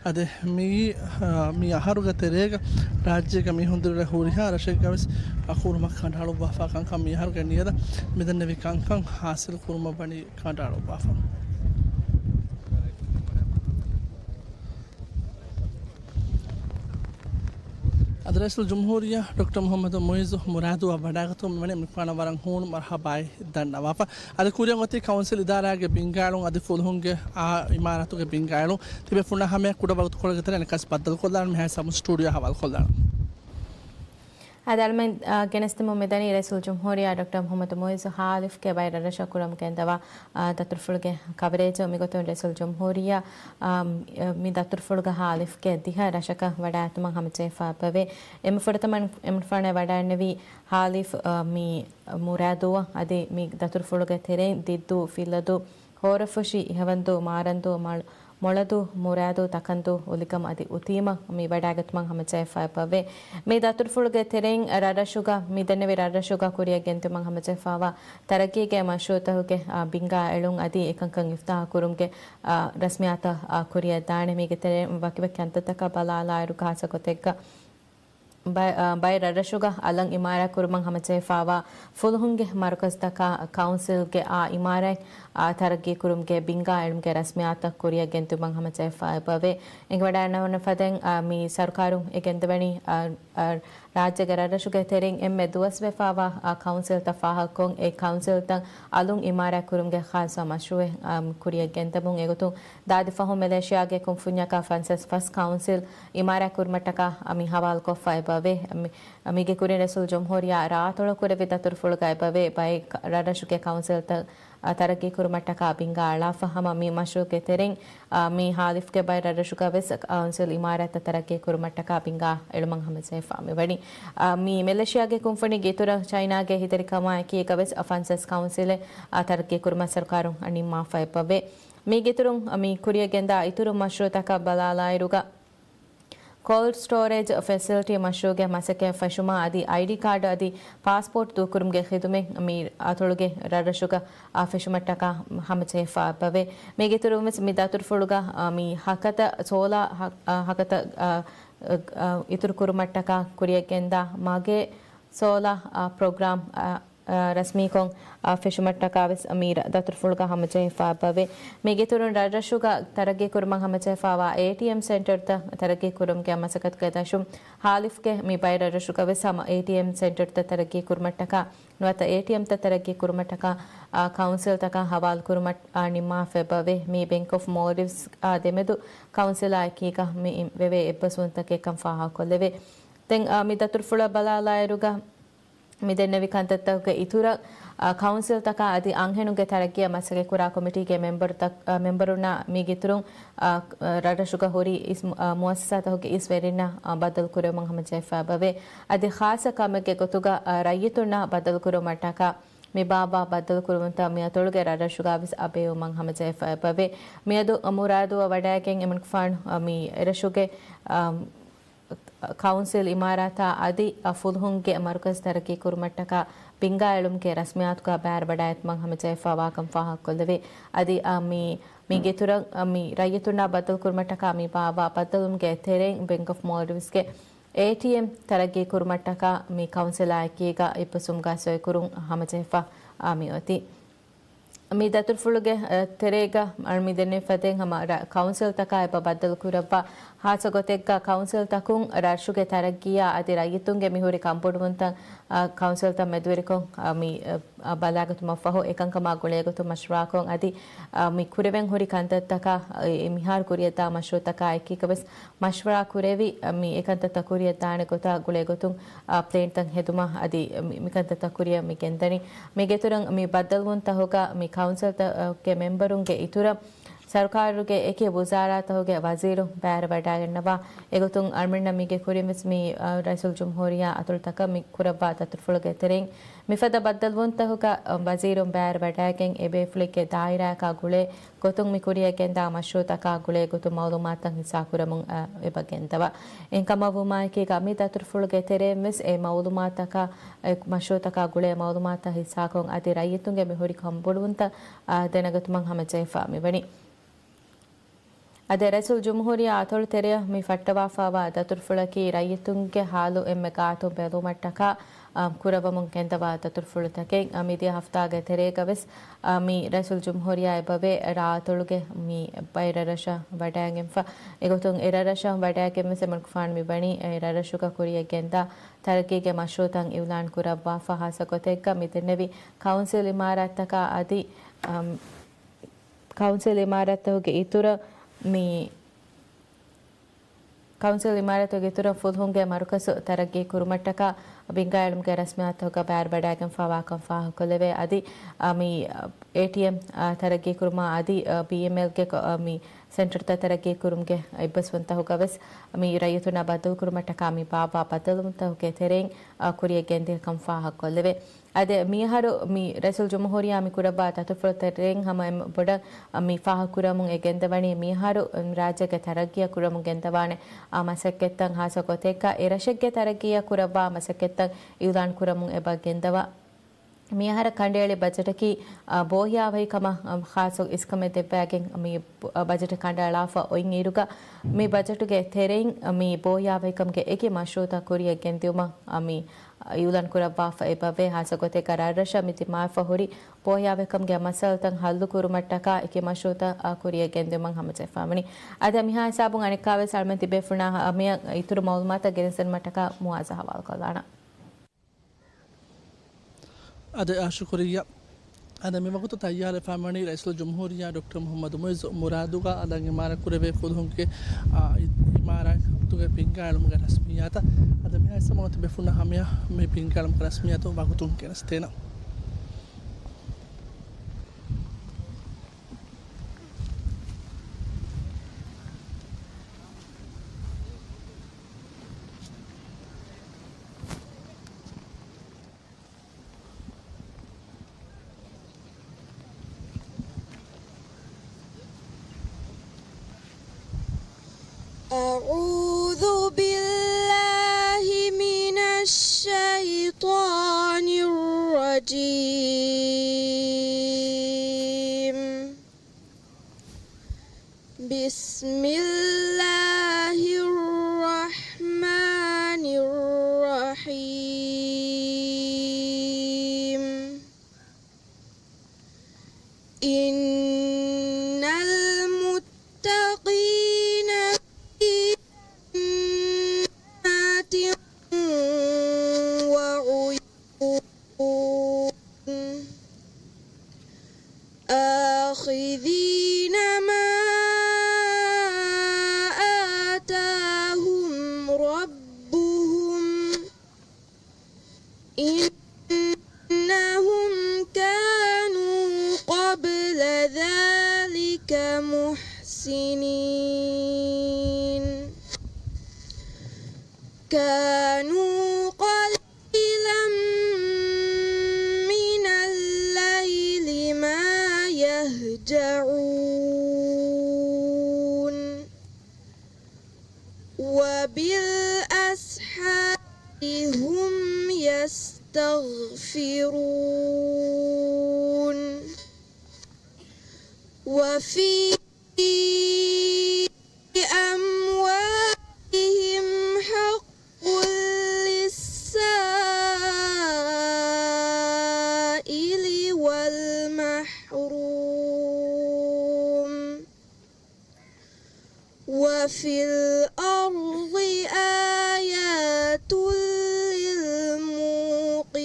އަދި މިއީ، އާ، މި އަހަރުގެ ތެރޭގަ ރާއްޖޭގަ މީހުން ދިރިއުޅޭ ހުރިހާ ރަށެއްގަ ވެސް އަ، ކުރުމަށް ކަނޑައަޅުއްވާފާ ކަންކަން މި އަހަރުގެ ނިޔަތަށް މިދެންނެވި ކަންކަން ހާސިލް ކުރުމަށް ވަނީ ކަނޑައަޅުއްވާފަ. އަދި ރައީސުލްޖުމްހޫރިއްޔާ ޑޮކްޓަރ މުޙައްމަދު މުޢިއްޒު މުރާދުއަށް ވަޑައިގަތުމަށް މިވަނީ މިފާނަށް ވަރަށް ހޫނު މަރުޙަބާއެއް ދަންނަވާފަ. އަދި ކުރިއަށް އޮތީ ކައުންސިލް އިދާރާގެ ބިންގާއިޅުން އަދި ފުލުހުންގެ އާ އިމާރާތުގެ ބިންގާއިޅުން. ތިބޭފުޅުންނާ ހަމަޔަށް ކުޑަ ވަގުތުކޮޅެއްގެ ތެރެއިން އެކަސް ބައްދަލުކޮށްލާނަން މިހާ ހިސާބުން ސްޓޫޑިއޯ ހަވާލުކޮށްލާނަން. އަދި އަޅުމެން، އާ، ގެނެސްދެމުން މިދަނީ ރައީސުލްޖުމްހޫރިއްޔާ ޑޮކްޓަރ މުޙައްމަދު މުޢިއްޒު ހާލިފްގެ ބައި ރަށްރަށަށް ކުރަމުން ގެންދަވާ، އާ، ދަތުރުފުޅުގެ ކަވަރޭޖު. މިގޮތުން ރައީސުލްޖުމްހޫރިއްޔާ، އާ، މި ދަތުރުފުޅުގަ ހާލިފްގެ ދިހަ ރަށަކަށް ވަޑައިގަތުމަށް ހަމަޖެހިފަ އެބަވޭ. އެންމެ ފުރަތަމަ އެންމެ ފުރަތަމަ އެންމެ ފުރަތަމަ ވަޑައިގެންނެވީ ހާލިފް، އާ، މި މުރާދުއަށް އަދި މި ދަތުރުފުޅުގެ ތެރެއިން ދިއްދޫ ފިއްލަދޫ ހޯރަފުށި، އިހަވަންދޫ، މާރަންދޫ، މަޅު، މޮޅަދޫ، މުރާދޫ، ތަކަންދޫ، އުލިގަނޑު އަދި އުތީމަ މި ވަޑައިގަތުމަށް ހަމަޖެހިފައި އެބަވޭ. މި ދަތުރުފުޅުގެ ތެރެއިން ރަށްރަށުގަ މި ދެންނެވި ރަށްރަށުގަ ކުރިއަށް ގެންދިއުމަށް ހަމަޖެހިފައިވާ ތަރައްގީގެ މަޝްރޫއުތަކުގެ، އާ، ބިންގާ އެޅުން އަދި އެކަންކަން އިފްތާޙު ކުރުމުގެ، އާ، ރަސްމިއްޔާތައް، އާ، ކުރިއަށް ދާނެ. މީގެ ތެރެއިން ވަކިވަކި ކަންތައްތަކަށް ބަލާލާއިރު، ޚާއްޞަ ގޮތެއްގަ ބައި، އާ، ބައެއް ރަށްރަށުގަ އަލަށް އިމާރާތް ކުރުމަށް ހަމަޖެހިފައިވާ ފުލުހުންގެ މަރުކަޒުތަކާ ކައުންސިލްގެ އާ އިމާރާތް، އާ، ތަރައްގީ ކުރުމުގެ ބިންގާ އެޅުމުގެ ރަސްމިއްޔާތަށް ކުރިއަށް ގެންދިއުމަށް ހަމަޖެހިފައި އެބަވޭ. އެނގިވަޑައިގަންނަވާ ފަދައިން، އާ، މި ސަރުކާރުން އެ ގެންދަވަނީ، އާ، އާ، ރާއްޖޭގެ ރަށްރަށުގެ ތެރެއިން އެންމެ ދުވަސްވެފައިވާ، އާ، ކައުންސިލްތައް ފާހަގަކޮށް، އެ ކައުންސިލްތައް އަލުން އިމާރާތް ކުރުމުގެ ޚާއްޞަ މަޝްރޫއެއް، އާ، ކުރިއަށް ގެންދަމުން. އެގޮތުން ދާދި ފަހުން މެލޭޝިޔާގެ ކުންފުންޏަކާ ފަންސަސް ފަސް ކައުންސިލް އިމާރާތް ކުރުމަށްޓަކާ މި ހަވާލުކޮށްފަ އެބަވޭ. މި، މީގެ ކުރިން ރައީސުލްޖުމްހޫރިއްޔާ ރާއަތޮޅު ކުރެއްވި ދަތުރުފުޅުގަ އެބަވޭ، ބައެއް ރަށްރަށުގެ ކައުންސިލްތައް، އާ، ތަރައްގީ ކުރުމަށްޓަކާ ބިންގާ އަޅާފަ ހަމަ މި މަޝްރޫއުގެ ތެރެއިން، އާ، މި ހާލިފްގެ ބައެއް ރަށްރަށުގަ ވެސް ކައުންސިލް އިމާރާތްތައް ތަރައްގީ ކުރުމަށްޓަކާ ބިންގާ އެޅުމަށް ހަމަޖެހިފަ މިވަނީ. އާ، މި މެލޭޝިޔާގެ ކުންފުނި ގިތުރަށް ޗައިނާގެ ހިތެރިކަމާ އެކީގަ ވެސް ފަންސަސް ކައުންސިލެއް، އާ، ތަރައްގީ ކުރުމަށް ސަރުކާރުން ނިންމާފަ އެބަވޭ. މީގެއިތުރުން މި ކުރިއަށް ގެންދާ އިތުރު މަޝްރޫއުތަކަށް ބަލާލާއިރުގަ، ކޯލްޑް ސްޓޯރޭޖް ފެސިލިޓީ މަޝްރޫއުގެ މަސައްކަތް ފެށުމާ އަދި އައިޑީ ކާޑް އަދި ޕާސްޕޯޓް ދޫކުރުމުގެ ޚިދުމަތް މި އަތޮޅުގެ ރަށްރަށުގަ، އާ، ފެށުމަށްޓަކާ ހަމަޖެހިފަ އެބަވޭ. މީގެއިތުރުން ވެސް މި ދަތުރުފުޅުގަ، އާ، މި ހަކަތަ ސޯލާ ހަ-، އާ، ހަކަތަ، އާ، އާ، އިތުރު ކުރުމަށްޓަކާ ކުރިއަށް ގެންދާ މަގޭ ސޯލާ، އާ، ޕްރޮގްރާމް، އާ، އާ، ރަސްމީކޮށް، އާ، ފެށުމަށްޓަކާ ވެސް މި ރަ-، ދަތުރުފުޅުގަ ހަމަޖެހިފަ އެބަވޭ. މީގެއިތުރުން ރަށްރަށުގަ ތަރައްގީ ކުރުމަށް ހަމަޖެހިފައިވާ އޭޓީއެމް ސެންޓަރުތައް ތަރައްގީ ކުރުމުގެ މަސައްކަތުގެ ދަށުން ހާލިފްގެ މި ބައެއް ރަށްރަށުގަ ވެސް ހަމަ އޭޓީއެމް ސެންޓަރުތައް ތަރައްގީ ކުރުމަށްޓަކާ ނުވަތަ އޭޓީއެމްތައް ތަރައްގީ ކުރުމަށްޓަކާ، އާ، ކައުންސިލްތަކަށް ހަވާލު ކުރުމަށް، އާ، ނިންމާފަ އެބަވޭ. މީ ބެންކް އޮފް މޯލްޑިވްސް، އާ، ދެމެދު ކައުންސިލާ އެކީގަ މި ވެވޭ އެއްބަސްވުންތަކެއް ކަން ފާހަގަކޮށްލެވޭ. ދެން، އާ، މި ދަތުރުފުޅަށް ބަލާލާއިރުގަ، މި ދެންނެވި ކަންތައްތަކުގެ އިތުރަށް، އާ، ކައުންސިލްތަކާ އަދި އަންހެނުންގެ ތަރައްގީއަށް މަސައްކަތްކުރާ ކޮމިޓީގެ މެމްބަރުތައް، އާ، މެމްބަރުންނާ މީގެއިތުރުން، އާ، ރަށްރަށުގަ ހުރި އިސް، އާ، މުއައްސަސާތަކުގެ އިސް ވެރިންނަށް، އާ، ބައްދަލުކުރެވުމަށް ހަމަޖެހިފަ އެބަވޭ. އަދި ޚާއްޞަ ކަމެއްގެ ގޮތުގަ، އާ، ރައްޔިތުންނަށް ބައްދަލުކުރުމަށްޓަކާ މި ބާއްވާ ބައްދަލުކުރުވުންތައް މި އަތޮޅުގެ ރަށްރަށުގަ ވެސް އަބެއްވުމަށް ހަމަޖެހިފަ އެބަވޭ. މިއަދު މުރާދުއަށް ވަޑައިގެން އެމަނިކުފާނު، އާ، މި އެރަށުގެ، އާ، ކައުންސިލް އިމާރާތާ އަދި ފުލުހުންގެ މަރުކަޒު ތަރައްގީ ކުރުމަށްޓަކާ ބިންގާ އެޅުމުގެ ރަސްމިއްޔާތުގަ ބައިވެރިވަޑައިގަތުމަށް ހަމަޖެހިފައިވާކަން ފާހަގަކޮށްލެވޭ. އަދި، އާ، މި، މީގެއިތުރަށް، އާ، މި ރައްޔިތުންނާ ބައްދަލުކުރުމަށްޓަކާ މި ބާއްވާ ބައްދަލުވުމުގެ ތެރެއިން ބެންކް އޮފް މޯލްޑިވްސްގެ އޭޓީއެމް ތަރައްގީ ކުރުމަށްޓަކާ މި ކައުންސިލާ އެކީގަ އެއްބަސްވުމުގަ ސޮއިކުރުން ހަމަޖެހިފަ، އާ، މިއޮތީ. މި ދަތުރުފުޅުގެ، އަ، ތެރޭގަ މި ދެންނެވި ފަދައިން ހަމަ ރަ-، ކައުންސިލްތަކާ އެބަ ބައްދަލުކުރައްވާ، ޚާއްޞަ ގޮތެއްގަ ކައުންސިލްތަކުން ރަށުގެ ތަރައްގީއާ އަދި ރައްޔިތުންގެ މިހުރި ކަންބޮޑުވުންތައް، އަ، ކައުންސިލްތައް މެދުވެރިކޮށް، އަ، މި، އަ، ބަލާގަތުމަށްފަހު އެކަންކަމާ ގުޅޭގޮތުން މަޝްވަރާކޮށް އަދި، އަ، މި ކުރެވެން ހުރި ކަންތައްތަކާ، އެ، މިހާރު ކުރިއަށްދާ މަޝްރޫއުތަކާ އެކީގަ ވެސް މަޝްވަރާ ކުރެވި، އަ، މި އެކަންތައްތައް ކުރިއަށް ދާނެ ގޮތާ ގުޅޭ ގޮތުން، އަ، ޕްލޭންތައް ހެދުމަށް އަދި މި، މިކަންތައްތައް ކުރިއަށް މި ގެންދަނީ. މީގެއިތުރުން މި ބައްދަލުވުންތަކުގަ މި ކައުންސިލްތަކުގެ މެމްބަރުންގެ އިތުރަށް ސަރުކާރުގެ އެކި ވުޒާރާތަކުގެ ވަޒީރު ބައިވެރިވަޑައިގަންނަވާ. އެގޮތުން އަޅުމެންނަށް މީގެ ކުރިން ވެސް މި، އަ، ރައީސުލްޖުމްހޫރިއްޔާ އަތޮޅުތަކަށް މި ކުރައްވާ ދަތުރުފުޅުގެ ތެރެއިން މިފަދަ ބައްދަލުވުންތަކުގަ، އަ، ވަޒީރުން ބައިވެރިވަޑައިގެން އެ ބޭފުޅެއްގެ ދާއިރާއަކާ ގުޅޭ ގޮތުން މި ކުރިއަށް ގެންދާ މަޝްރޫއުތަކާ ގުޅޭ ގޮތުން މައުލޫމާތުތައް ހިއްސާކުރަމުން، އަ، އެބަ ގެންދަވާ. އެހެންކަމަށްވުމާއެކީގަ މި ދަތުރުފުޅުގެ ތެރެއިން ވެސް އެ މައުލޫމާތުތަކާ، އެ މަޝްރޫއުތަކާ ގުޅޭ މައުލޫމާތުތައް ހިއްސާކޮށް އަދި ރައްޔިތުންގެ މި ހުރި ކަންބޮޑުވުންތައް، އަ، ދެނެގަތުމަށް ހަމަޖެހިފަ މިވަނީ. އަދި ރައީސުލްޖުމްހޫރިއްޔާ އަތޮޅު ތެރެއަށް މި ފައްޓަވާފައިވާ ދަތުރުފުޅަކީ ރައްޔިތުންގެ ހާލު އެންމެ ގާތުން ބެލުމަށްޓަކާ، އަ، ކުރައްވަމުން ގެންދަވާ ދަތުރުފުޅުތަކެއް. އަ، މިދިޔަ ހަފްތާގެ ތެރޭގަ ވެސް، އަ، މި ރައީސުލްޖުމްހޫރިއްޔާ އެބަވޭ ރާއަތޮޅުގެ މި ބައެއް ރަށްރަށަށް ވަޑައިގެންފަ. އެގޮތުން އެ ރަށްރަށަށް ވަޑައިގެން ވެސް އެމަނިކުފާނު މިވަނީ އެ ރަށްރަށުގަ ކުރިއަށް ގެންދާ ތަރައްގީގެ މަޝްރޫއުތައް އިއުލާން ކުރައްވާފަ. ޚާއްޞަ ގޮތެއްގަ މި ދެންނެވި ކައުންސިލް އިމާރާތްތަކާ އަދި، އަ، ކައުންސިލް އިމާރާތްތަކުގެ އިތުރަށް މި، ކައުންސިލް އިމާރާތުގެ އިތުރަށް ފުލުހުންގެ މަރުކަޒު ތަރައްގީ ކުރުމަށްޓަކާ، ބިންގާ އެޅުމުގެ ރަސްމިއްޔާތުގަ ބައިވެރިވަޑައިގެންފާވާކަން ފާހަގަކޮށްލެވޭ. އަދި، އަ، މި، އޭޓީއެމް، އަ، ތަރައްގީކުރުމާ އަދި، އަ، ބީއެމްއެލްގެ ކޮ-، އަ، މި ސެންޓަރތައް ތަރައްގީކުރުމުގެ އެއްބަސްވުންތަކުގަވެސް މި ރައްޔިތުންނާ ބައްދަލުކުރުމަށްޓަކާ މި ބާއްވާ ބައްދަލުވުންތަކުގެ ތެރެއިން، އަ، ކުރިޔަށް ގެންދިޔަކަން ފާހަގަކޮށްލެވޭ. އަދި މިއަހަރު މި ރައީސުލްޖުމްހޫރިއްޔާ މި ކުރައްވާ ދަތުރުފުޅުތައް ތެރެއިން ހަމަ އެންމެ ބޮޑަށް މި ފާހަގަކުރަމުން އެ ގެންދަވަނީ މިއަހަރު ރާއްޖޭގެ ތަރައްގީއަށް ކުރަމުން ގެންދަވާނެ އާ މަސައްކަތްތައް ހާއްސަ ގޮތެއްގަ އެ ރަށެއްގެ ތަރައްގީއަށް ކުރައްވާ މަސައްކަތްތައް އިއުލާން ކުރަމުން އެބަ ގެންދަވާ. މިއަހަރަށް ކަނޑައެޅި ބަޖެޓަކީ، އާ، ބޯހިޔާވަހިކަމަށް، އާ، ޚާއްސަ އިސްކަމެއް ދެއްވައިގެން މި ބަ-، ބަޖެޓެއް ކަނޑައަޅާފަ އޮތް އިރުގަ، މި ބަޖެޓުގެ ތެރެއިން މި ބޯހިޔާވަހިކަމުގެ އެކި މަޝްރޫއުތައް ކުރިޔަށް ގެންދިއުމަށް، އާ، މި އިއުލާން ކުރައްވާފަ އެބަވޭ. ހާއްސަ ގޮތެއްގަ ރަށްރަށަށް މި ދިމާވެފަ ހުރި ބޯހިޔާވަހިކަމުގެ މައްސަލަތައް ހައްލު ކުރުމަށްޓަކާ އެކި މަޝްރޫއުތައް، އާ، ކުރިޔަށް ގެންދިއުމަށް ހަމަޖެހިފަ ވަނީ. އަދި މިހާ ހިސާބުން އަނެއްކާވެސް އަޅުމެން ތިބޭފުޅުންނާ ހަ-، މިއަށް އިތުރު މައުލޫމާތުތައް ގެނެސްދިނުމަށްޓަކާ މުއާޒަ ހަވާލުކޮށްލާނަން. އަދި އާ ޝުކުރިއްޔާ. އަދި މިވަގުތު ތައްޔާރުވެފަ ވަނީ ރައީސުލްޖުމްހޫރިއްޔާ ޑޮކްޓަރ މުޙައްމަދު މުޢިއްޒު މުރާދުގަ އަލަށް އިމާރާތް ކުރެވޭ ފުލުހުންގެ، އާ، އި-، އިމާރާތުގެ ބިންގާ އެޅުމުގެ ރަސްމިއްޔާތަށް. އަދި މިހާ ހިސާބުން ތިބޭފުޅުންނަށް ހަމަޔަށް މި ބިންގާ އެޅުމުގެ ރަސްމިއްޔާތު ވަގުތުން ގެނެސްދޭނަން. أعوذ بالله من الشيطان الرجيم. بسم الله الرحمن الرحيم. إن المتقين في جنات وعيون. آخذين ما آتاهم ربهم. إنهم كانوا قبل ذلك محسنين. كانوا قليلا من الليل ما يهجعون. وبالأسحار هم يستغفرون. وفي أموالهم حق للسائل والمحروم. وفي الأرض آيات للموقنين.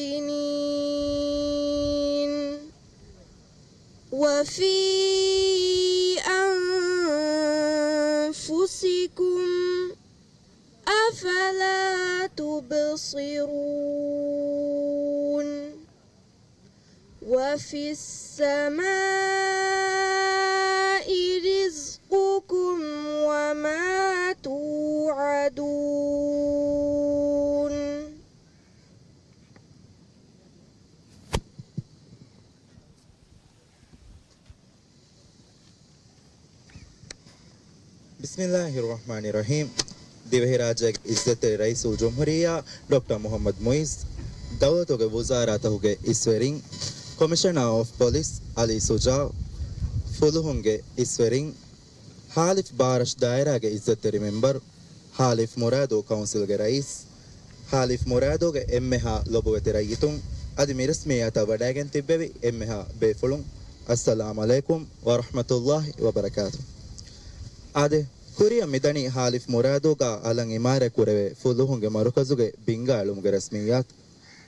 وفي أنفسكم أفلا تبصرون. وفي السماء رزقكم وما توعدون. ބިސްމިއްލާހިއްރަޙްމާނިއްރަޙީމް. ދިވެހިރާއްޖޭގެ އިއްޒަތްތެރި ރައީސުލްޖުމްހޫރިއްޔާ ޑޮކްޓަރ މުޙައްމަދު މުޢިއްޒު، ދައުލަތުގެ ވުޒާރާތަކުގެ އިސްވެރިން، ކޮމިޝަނާ އޮފް ޕޮލިސް އަލީ ޝުޖާޢު، ފުލުހުންގެ އިސްވެރިން، ހާލިފް ބާރަށު ދާއިރާގެ އިއްޒަތްތެރި މެމްބަރު، ހާލިފް މުރާދޫ ކައުންސިލްގެ ރައީސް، ހާލިފް މުރާދޫގެ އެންމެހާ ލޮބުވެތި ރައްޔިތުން، އަދި މި ރަސްމިއްޔާތަށް ވަޑައިގެން ތިއްބެވި އެންމެހާ ބޭފުޅުން، އައްސަލާމް ޢަލައިކުމް ވަރަޙްމަތުﷲި ވަބަރަކާތު. އާދެ، ކުރިއަށް މިދަނީ ހާލިފް މުރާދޫގަ އަލަށް އިމާރާތް ކުރެވޭ ފުލުހުންގެ މަރުކަޒުގެ ބިންގާ އެޅުމުގެ ރަސްމިއްޔާތު.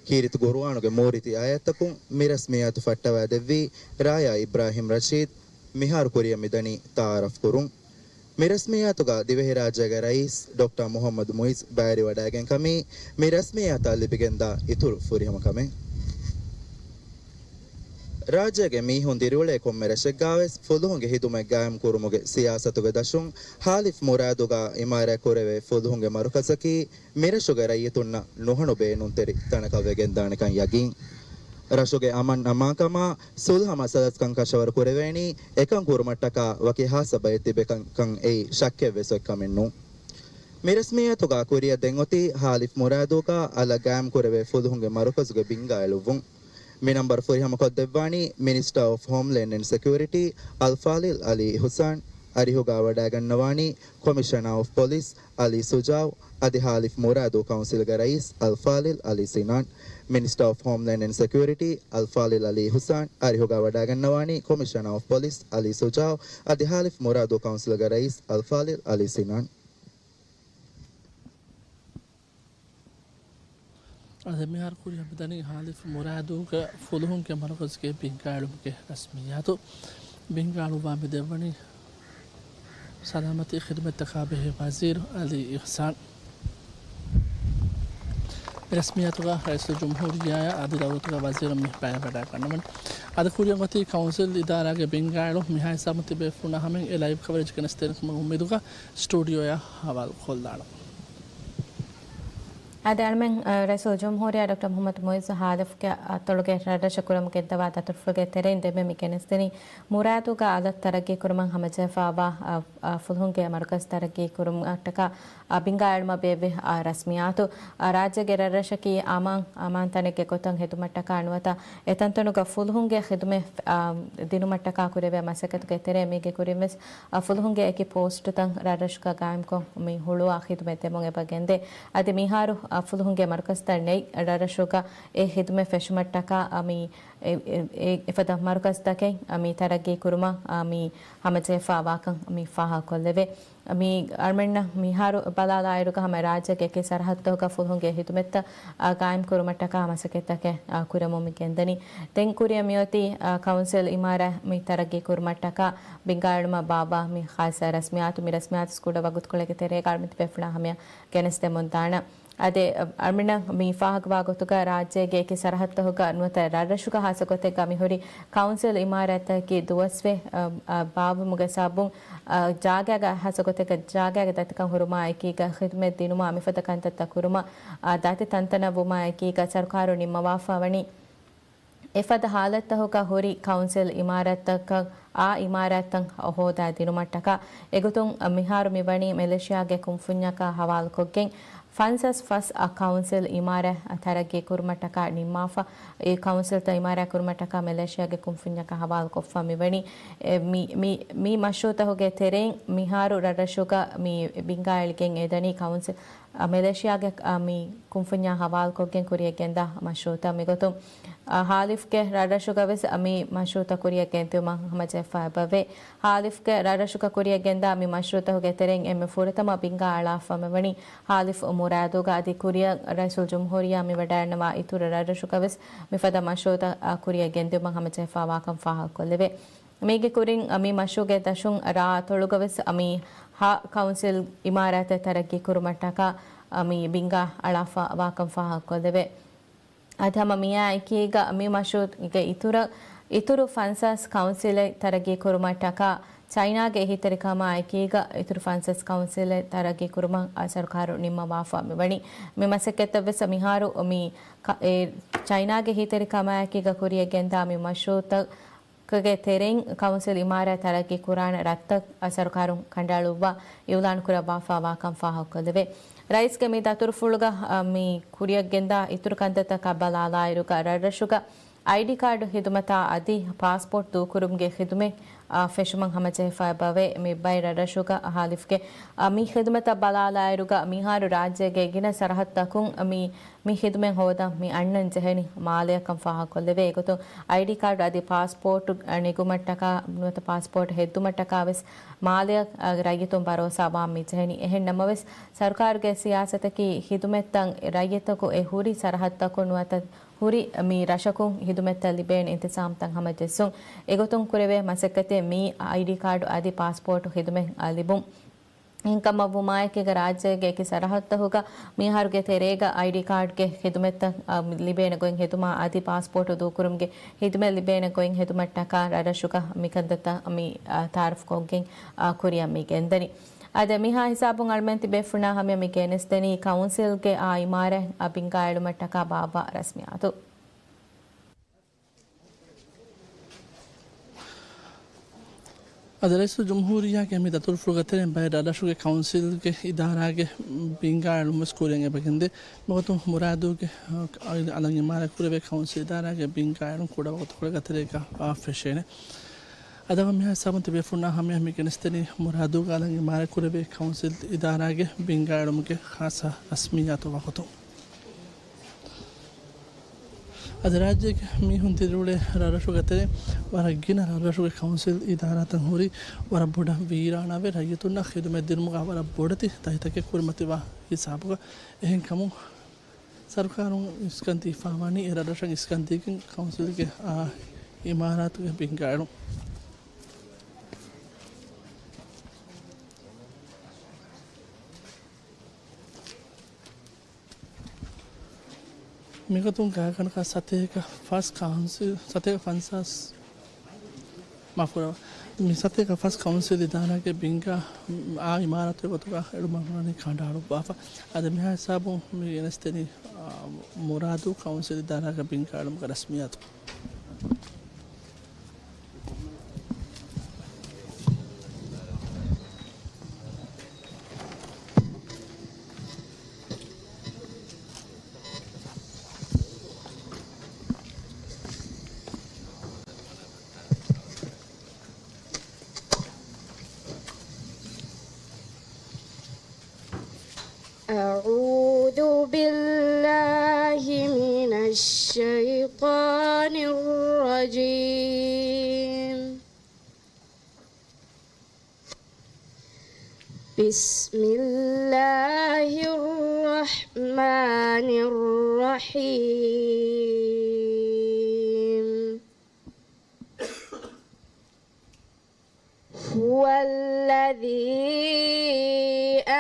ކީރިތި ޤުރުއާނުގެ މޫރިތި އާޔަތްތަކުން މި ރަސްމިއްޔާތު ފައްޓަވައިދެއްވީ ރާޔާ އިބްރާހިމް ރަޝީދު. މިހާރު ކުރިއަށް މިދަނީ ތަޢާރަފް ކުރުން. މި ރަސްމިއްޔާތުގަ ދިވެހިރާއްޖޭގެ ރައީސް ޑޮކްޓަރ މުހައްމަދު މުއިޒް ބައިވެރިވަޑައިގެން ކަމީ، މި ރަސްމިއްޔާތަށް ލިބިގެންދާ އިތުރު ފުރިހަމަ ކަމެއް. ރާއްޖޭގެ މީހުން ދިރިއުޅޭ ކޮންމެ ރަށެއްގާވެސް ފުލުހުންގެ ހިދުމަތް ގާއިމް ކުރުމުގެ ސިޔާސަތުގެ ދަށުން ހާލިފް މުރާދުގަ އިމާރާތް ކުރެވޭ ފުލުހުންގެ މަރުކަޒަކީ މިރަށުގެ ރައްޔިތުންނަށް ނުހަނު ބޭނުންތެރި ތަނަކަށް ވެގެންދާނެކަން ޔަގީން. ރަށުގެ އަމަން އަމާކަމާ ސުލްހަ މައްސަލަތަކަން ކަށަވަރު ކުރެވޭނީ އެކަން ކުރުމަށްޓަކާ ވަކި ހާއްސަ ބައެއް ތިބެ ކަންކަން އެއީ ޝައްކެއްވެސް އޮތް ކަމެއް ނޫން. މި ރަސްމިއްޔާތުގަ ކުރިއަށް ދެން އޮތީ ހާލިފް މުރާދުގަ އަލަށް ގާއިމް ކުރެވޭ ފުލުހުންގެ މަރުކަޒުގެ ބިންގާ އެޅުއްވުން. މި ނަންބަރު ފުރިހަމަ ކޮށްދެއްވާނީ މިނިސްޓާ އޮފް ހޯމްލޭންޑް އެންޑް ސެކިއުރިޓީ އަލްފާޟިލް އަލީ އިޙުސާން، އަރިހުގަ ވަޑައިގަންނަވާނީ ކޮމިޝަނާ އޮފް ޕޮލިސް އަލީ ޝުޖާއު އަދި ހާލިފް މުރާދު ކައުންސިލްގެ ރައީސް އަލްފާޟިލް އަލީ ސިނާން. މިނިސްޓާ އޮފް ހޯމްލޭންޑް އެންޑް ސެކިއުރިޓީ އަލްފާޟިލް އަލީ އިޙުސާން، އަރިހުގަ ވަޑައިގަންނަވާނީ ކޮމިޝަނާ އޮފް ޕޮލިސް އަލީ ޝުޖާއު އަދި ހާލިފް މުރާދު ކައުންސިލްގެ ރައީސް އަލްފާޟިލް އަލީ ސިނާން. އަދި މިހާރު ކުރިއަށް މިދަނީ ހާލިފް މުރާދުގެ ފުލުހުންގެ މަރުކަޒުގެ ބިންގާ އެޅުމުގެ ރަސްމިއްޔާތު. ބިންގާ އަޅުއްވާ މި ދެއްވަނީ ސަލާމަތީ ޚިދުމަތްތަކާ ބެހޭ ވަޒީރު އަލީ އިޙްސާން. މި ރަސްމިއްޔާތުގަ ރައީސުލްޖުމްހޫރިއްޔާއާ އަދި ދައުލަތުގެ ވަޒީރުން މި ބައިވެރިވަޑައިގަންނަވަން. އަދި ކުރިއަށް އޮތީ ކައުންސިލް އިދާރާގެ ބިންގާ އެޅުން. މިހާ ހިސާބުން ތިބޭފުޅުންނާ ހަމައިން އެ ލައިވް ކަވަރޭޖް ގެނެސްދޭނެކަމަށް އުއްމީދުގަ ސްޓޫޑިއޯއަށް ހަވާލު ކޮށްލާނަން. އަދި އަޅުމެން، އަ، ރައީސުލްޖުމްހޫރިއްޔާ ޑޮކްޓަރ މުޙައްމަދު މުޢިއްޒު ހާލިފްގެ އަތޮޅުގެ ރަށްރަށަށް ކުރަމުގެ އެއްދަވާ ދަތުރުފުޅުގެ ތެރެއިން ދެންމެ މި ގެނެސްދެނީ މުރާދުގަ އަލަށް ތަރައްގީ ކުރުމަށް ހަމަޖެހިފައިވާ، އަ، އަ، ފުލުހުންގެ މަރުކަޒު ތަރައްގީ ކުރުމަށްޓަކާ، އަ، ބިންގާ އެޅުމަށް ބޭއްވި، އަ، ރަސްމިއްޔާތު، އަ، ރާއްޖޭގެ ރަށްރަށަކީ އަމާން، އަމާން ތަނެއްގެ ގޮތަށް ހެދުމަށްޓަކާ ނުވަތަ އެތަންތަނުގަ ފުލުހުންގެ ޚިދުމަތް، އަ، ދިނުމަށްޓަކާ ކުރެވޭ މަސައްކަތުގެ ތެރޭ މީގެ ކުރިން ވެސް، އަ، ފުލުހުންގެ އެކި ޕޯސްޓުތައް ރަށްރަށުގަ ގާއިމްކޮށް މި ހުޅުވާ ޚިދުމަތް ދެމުން އެބަ ގެންދޭ. އަދި މިހާރު، އަ، ފުލުހުންގެ މަރުކަޒުތައް ނެތް ރަށްރަށުގަ އެ ޚިދުމަތް ފެށުމަށްޓަކާ، އަ، މި އެ، އެ، އެ، އެފަދަ މަރުކަޒުތަކެއް، އަ، މި ތަރައްގީ ކުރުމަށް، އަ، މި ހަމަޖެހިފައިވާކަން މި ފާހަގަކޮށްލެވޭ. މި އަޅުމެންނަށް މިހާރު ބަލާލާއިރުގަ ހަމަ ރާއްޖޭގެ އެކި ސަރަހައްދުތަކުގަ ފުލުހުންގެ ހިދުމަތްތައް، އާ، ގާއިމް ކުރުމަށްޓަކާ މަސައްކަތްތަކެއް، އާ، ކުރަމުން މި ގެންދަނީ. ދެން ކުރިއަށް މިއޮތީ، އާ، ކައުންސިލް އިމާރާތް މި ތަރައްގީ ކުރުމަށްޓަކާ ބިންގާ އެޅުމަށް ބާއްވާ މި ޚާއްސަ ރަސްމިއްޔާތު. މި ރަސްމިއްޔާތު ކުޑަ ވަގުތުކޮޅެއްގެ ތެރޭގަ އަޅުމެން ތިބޭފުޅާ ހަމަޔަށް ގެނެސްދެމުން ދާނަން. އަދި، އަ، އަޅުމެންނަށް މި ފާހަގަވާ ގޮތުގަ ރާއްޖޭގެ އެކި ސަރަހައްދުތަކުގަ ނުވަތަ ރަށްރަށުގަ ހާއްސަ ގޮތެއްގަ މިހުރި ކައުންސިލް އިމާރާތްތަކަކީ ދުވަސްވެ، އަ، އަ، ބާއްވުމުގެ ސަބަބުން، އަ، ޖާގައިގަ ހާއްސަ ގޮތެއްގަ ޖާގައިގެ ދަތިކަން ހުރުމާ އެކީގަ ޚިދުމަތް ދިނުމާ މިފަދަ ކަންތައްތައް ކުރުމަށް، އަ، ދަތި ތަންތަނަށް ވުމާ އެކީގަ ސަރުކާރުން ނިންމަވާފަ ވަނީ. އެފަދަ ހާލަތްތަކުގަ ހުރި ކައުންސިލް އިމާރާތްތަކަށް އާ އިމާރާތްތައް ހޯދާ ދިނުމަށްޓަކާ، އެގޮތުން މިހާރު މިވަނީ މެލޭޝިޔާގެ ކުންފުންޏަކާ ހަވާލުކޮށްގެން، ފަންސާސް ފަސް އަށް ކައުންސިލް އިމާރާތް ތަރައްގީ ކުރުމަށްޓަކާ ނިންމާފަ. އެ ކައުންސިލްތައް އިމާރާތް ކުރުމަށްޓަކާ މެލޭޝިޔާގެ ކުންފުންޏަކާ ހަވާލުކޮށްފަ މިވަނީ. އެ، މި، މި، މި މަޝްރޫއުތަކުގެ ތެރެއިން މިހާރު ރަށްރަށުގަ މި ބިންގާ އެޅިގެން އެދަނީ ކައުންސިލް، އަ، މެލޭޝިޔާގެ، އަ، މި ކުންފުންޏާ ހަވާލުކޮށްގެން ކުރިއަށް ގެންދާ މަޝްރޫއުތައް. މިގޮތުން، އަ، ހާލިފްގެ ރަށްރަށުގަ ވެސް، އަ، މި މަޝްރޫއުތައް ކުރިއަށް ގެންދިއުމަށް ހަމަޖެހިފަ އެބަވޭ. ހާލިފްގެ ރަށްރަށުގަ ކުރިއަށް ގެންދާ މި މަޝްރޫއުތަކުގެ ތެރެއިން އެންމެ ފުރަތަމަ ބިންގާ އަޅާފަ މިވަނީ ހާލިފް މުރާދުގަ. އަދި ކުރިއަށް ރައީސުލްޖުމްހޫރިއްޔާ މި ވަޑައިގަންނަވާ އިތުރު ރަށްރަށުގަ ވެސް މިފަދަ މަޝްރޫއުތައް، އަ، ކުރިއަށް ގެންދިއުމަށް ހަމަޖެހިފައިވާކަން ފާހަގަކޮށްލެވޭ. މީގެ ކުރިން، އަ، މި މަޝްރޫއުގެ ދަށުން ރާއަތޮޅުގަ ވެސް، އަ، މި ހަ ކައުންސިލް އިމާރާތެއް ތަރައްގީ ކުރުމަށްޓަކާ، އަ، މި ބިންގާ އަޅާފަ ވާކަން ފާހަގަކޮށްލެވޭ. އަދި ހަމަ މިއާ އެކީގަ މި މަޝްރޫއުގެ އިތުރަށް، އިތުރު ފަންސާސް ކައުންސިލެއް ތަރައްގީ ކުރުމަށްޓަކާ ޗައިނާގެ އެހީތެރިކަމާ އެކީގަ އިތުރު ފަންސާސް ކައުންސިލެއް ތަރައްގީ ކުރުމަށް، އަ، ސަރުކާރު ނިންމަވާފަ މިވަނީ. މި މަސައްކަތްތައް ވެސް މިހާރު މި ކަ-، އެ ޗައިނާގެ އެހީތެރިކަމާ އެކީގަ ކުރިއަށް ގެންދާ މި މަޝްރޫއުތައް ކުގެ ތެރެއިން ކައުންސިލް އިމާރާތް ތަރައްގީ ކުރާނެ ރަށްތައް ސަރުކާރުން ކަނޑައަޅުއްވާ އިއުލާން ކުރައްވާފަ ވާކަން ފާހަގަކޮށްލެވޭ. ރައީސްގެ މި ދަތުރުފުޅުގަ، އަ، މި ކުރިއަށްގެންދާ އިތުރު ކަންތައްތަކާ ބަލާލާއިރުގަ ރަށްރަށުގަ އައިޑީ ކާޑު ހިދުމަތާ އަދި ޕާސްޕޯޓް ދޫކުރުމުގެ ޚިދުމަތް، އަ، ފެށުމަށް ހަމަޖެހިފައި އެބަވޭ. މި ބައެއް ރަށްރަށުގަ ހާލިފްގެ، އަ، މި ޚިދުމަތަށް ބަލާލާއިރުގަ މިހާރު ރާއްޖޭގެ ގިނަ ސަރަހައްދުތަކުން މި މި ޚިދުމަތް ހޯދަން މި އަންނަން ޖެހެނީ މާލެއަކަން ފާހަގަކޮށްލެވޭ. އެގޮތުން އައިޑީ ކާޑު އަދި ޕާސްޕޯޓު ނެގުމަށްޓަކާ ނުވަތަ ޕާސްޕޯޓު ހެއްދުމަށްޓަކާ ވެސް މާލެއަށް ރައްޔިތުން ބަރޯސާވާން މި ޖެހެނީ. އެހެން ނަމަވެސް، ސަރުކާރުގެ ސިޔާސަތަކީ ޚިދުމަތްތައް ރައްޔިތަކު އެ ހުރި ސަރަހައްދަކުން ނުވަތަ ހުރި މި ރަށަކުން ޚިދުމަތްތައް ލިބޭނެ އިންތިޒާމްތައް ހަމަޖެއްސުން. އެގޮތުން ކުރެވޭ މަސައްކަތެއް މި އައިޑީ ކާޑު އަދި ޕާސްޕޯޓު ޚިދުމަތް ލިބުން. އެހެންކަމަށްވުމާއެކީގަ ރާއްޖޭގެ އެކި ސަރަހައްދަކުގަ މިއަހަރުގެ ތެރޭގަ އައިޑީ ކާޑްގެ ޚިދުމަތްތައް، އަ، ލިބޭނެ ގޮތް ހެދުމާ އަދި ޕާސްޕޯޓު ދޫކުރުމުގެ ޚިދުމަތް ލިބޭނެ ގޮތް ހެދުމަށްޓަކާ ރަށްރަށުގަ މިކަންތައްތައް މި، އަ، ތައާރަފްކޮށްގެން، އަ، ކުރިއަށް މި ގެންދަނީ. އަދި މިހާ ހިސާބުން އަޅުމެން ތިބޭފުޅުންނާ ހަމަޔަށް މި ގެނެސްދެނީ ކައުންސިލްގެ އާ އިމާރާތް އަ ބިންގާއެޅުމަށްޓަކާ ބާއްވާ ރަސްމިއްޔާތު. އަދި ރައީސުލްޖުމްހޫރިއްޔާގެ މި ދަތުރުފުޅުގެ ތެރެއިން ބައެއް ރަށްރަށުގެ ކައުންސިލްގެ އިދާރާގެ ބިންގާއެޅުން ވެސް ކުރިއަށް އެބަ ގެންދޭ. މިގޮތުން މުރާދޫގެ އަލަށް އިމާރާތް ކުރެވޭ ކައުންސިލް އިދާރާގެ ބިންގާއެޅުން ކުޑަ ވަގުތުކޮޅެއްގެ ތެރޭގަ ފެށޭނެ. އަދި މިހާ ހިސާބުން ތިބޭފުޅުންނާ ހަމަޔަށް މި ގެނެސްދެނީ މުރާދޫގެ އަލަށް އިމާރާތް ކުރެވޭ ކައުންސިލް އިދާރާގެ ބިންގާއެޅުމުގެ ޚާއްޞަ ރަސްމިއްޔާތު ވަގުތު. އަދި ރާއްޖޭގެ މީހުން ދިރިއުޅޭ ރަށްރަށުގެ ތެރެއިން ވަރަށް ގިނަ ރަށްރަށުގެ ކައުންސިލް އިދާރާތައް ހުރީ ވަރަށް ބޮޑަށް ވީރާނާވެ، ރައްޔިތުންނަށް ޚިދުމަތް ދިނުމުގަ ވަރަށް ބޮޑެތި ތަކެތިތަކެއް ކުރިމަތިވާ ހިސާބުގަ. އެހެންކަމުން ސަރުކާރުން އިސްކަން ދީފާވަނީ އެ ރަށްރަށަށް އިސްކަން ދީގެން ކައުންސިލްގެ އާ އިމާރާތުގެ ބިންގާއެޅުން. މިގޮތުން ގާތްގަނޑަކަށް ސަތޭކަ ފަސް ކައުންސިލް، ސަތޭކަ ފަންސާސް، މާފުކުރައްވާ، މި ސަތޭކަ ފަސް ކައުންސިލް އިދާރާގެ ބިންގާ އާ އިމާރާތުގެ ގޮތުގަ އެޅުމަށް ވަނީ ކަނޑައަޅުއްވާފަ. އަދި މިހާ ހިސާބުން މި ގެނެސްދެނީ، އާ، މުރާދޫ ކައުންސިލް އިދާރާގެ ބިންގާ އެޅުމުގެ ރަސްމިއްޔާތު. أعوذ بالله من الشيطان الرجيم. بسم الله الرحمن الرحيم. هو الذي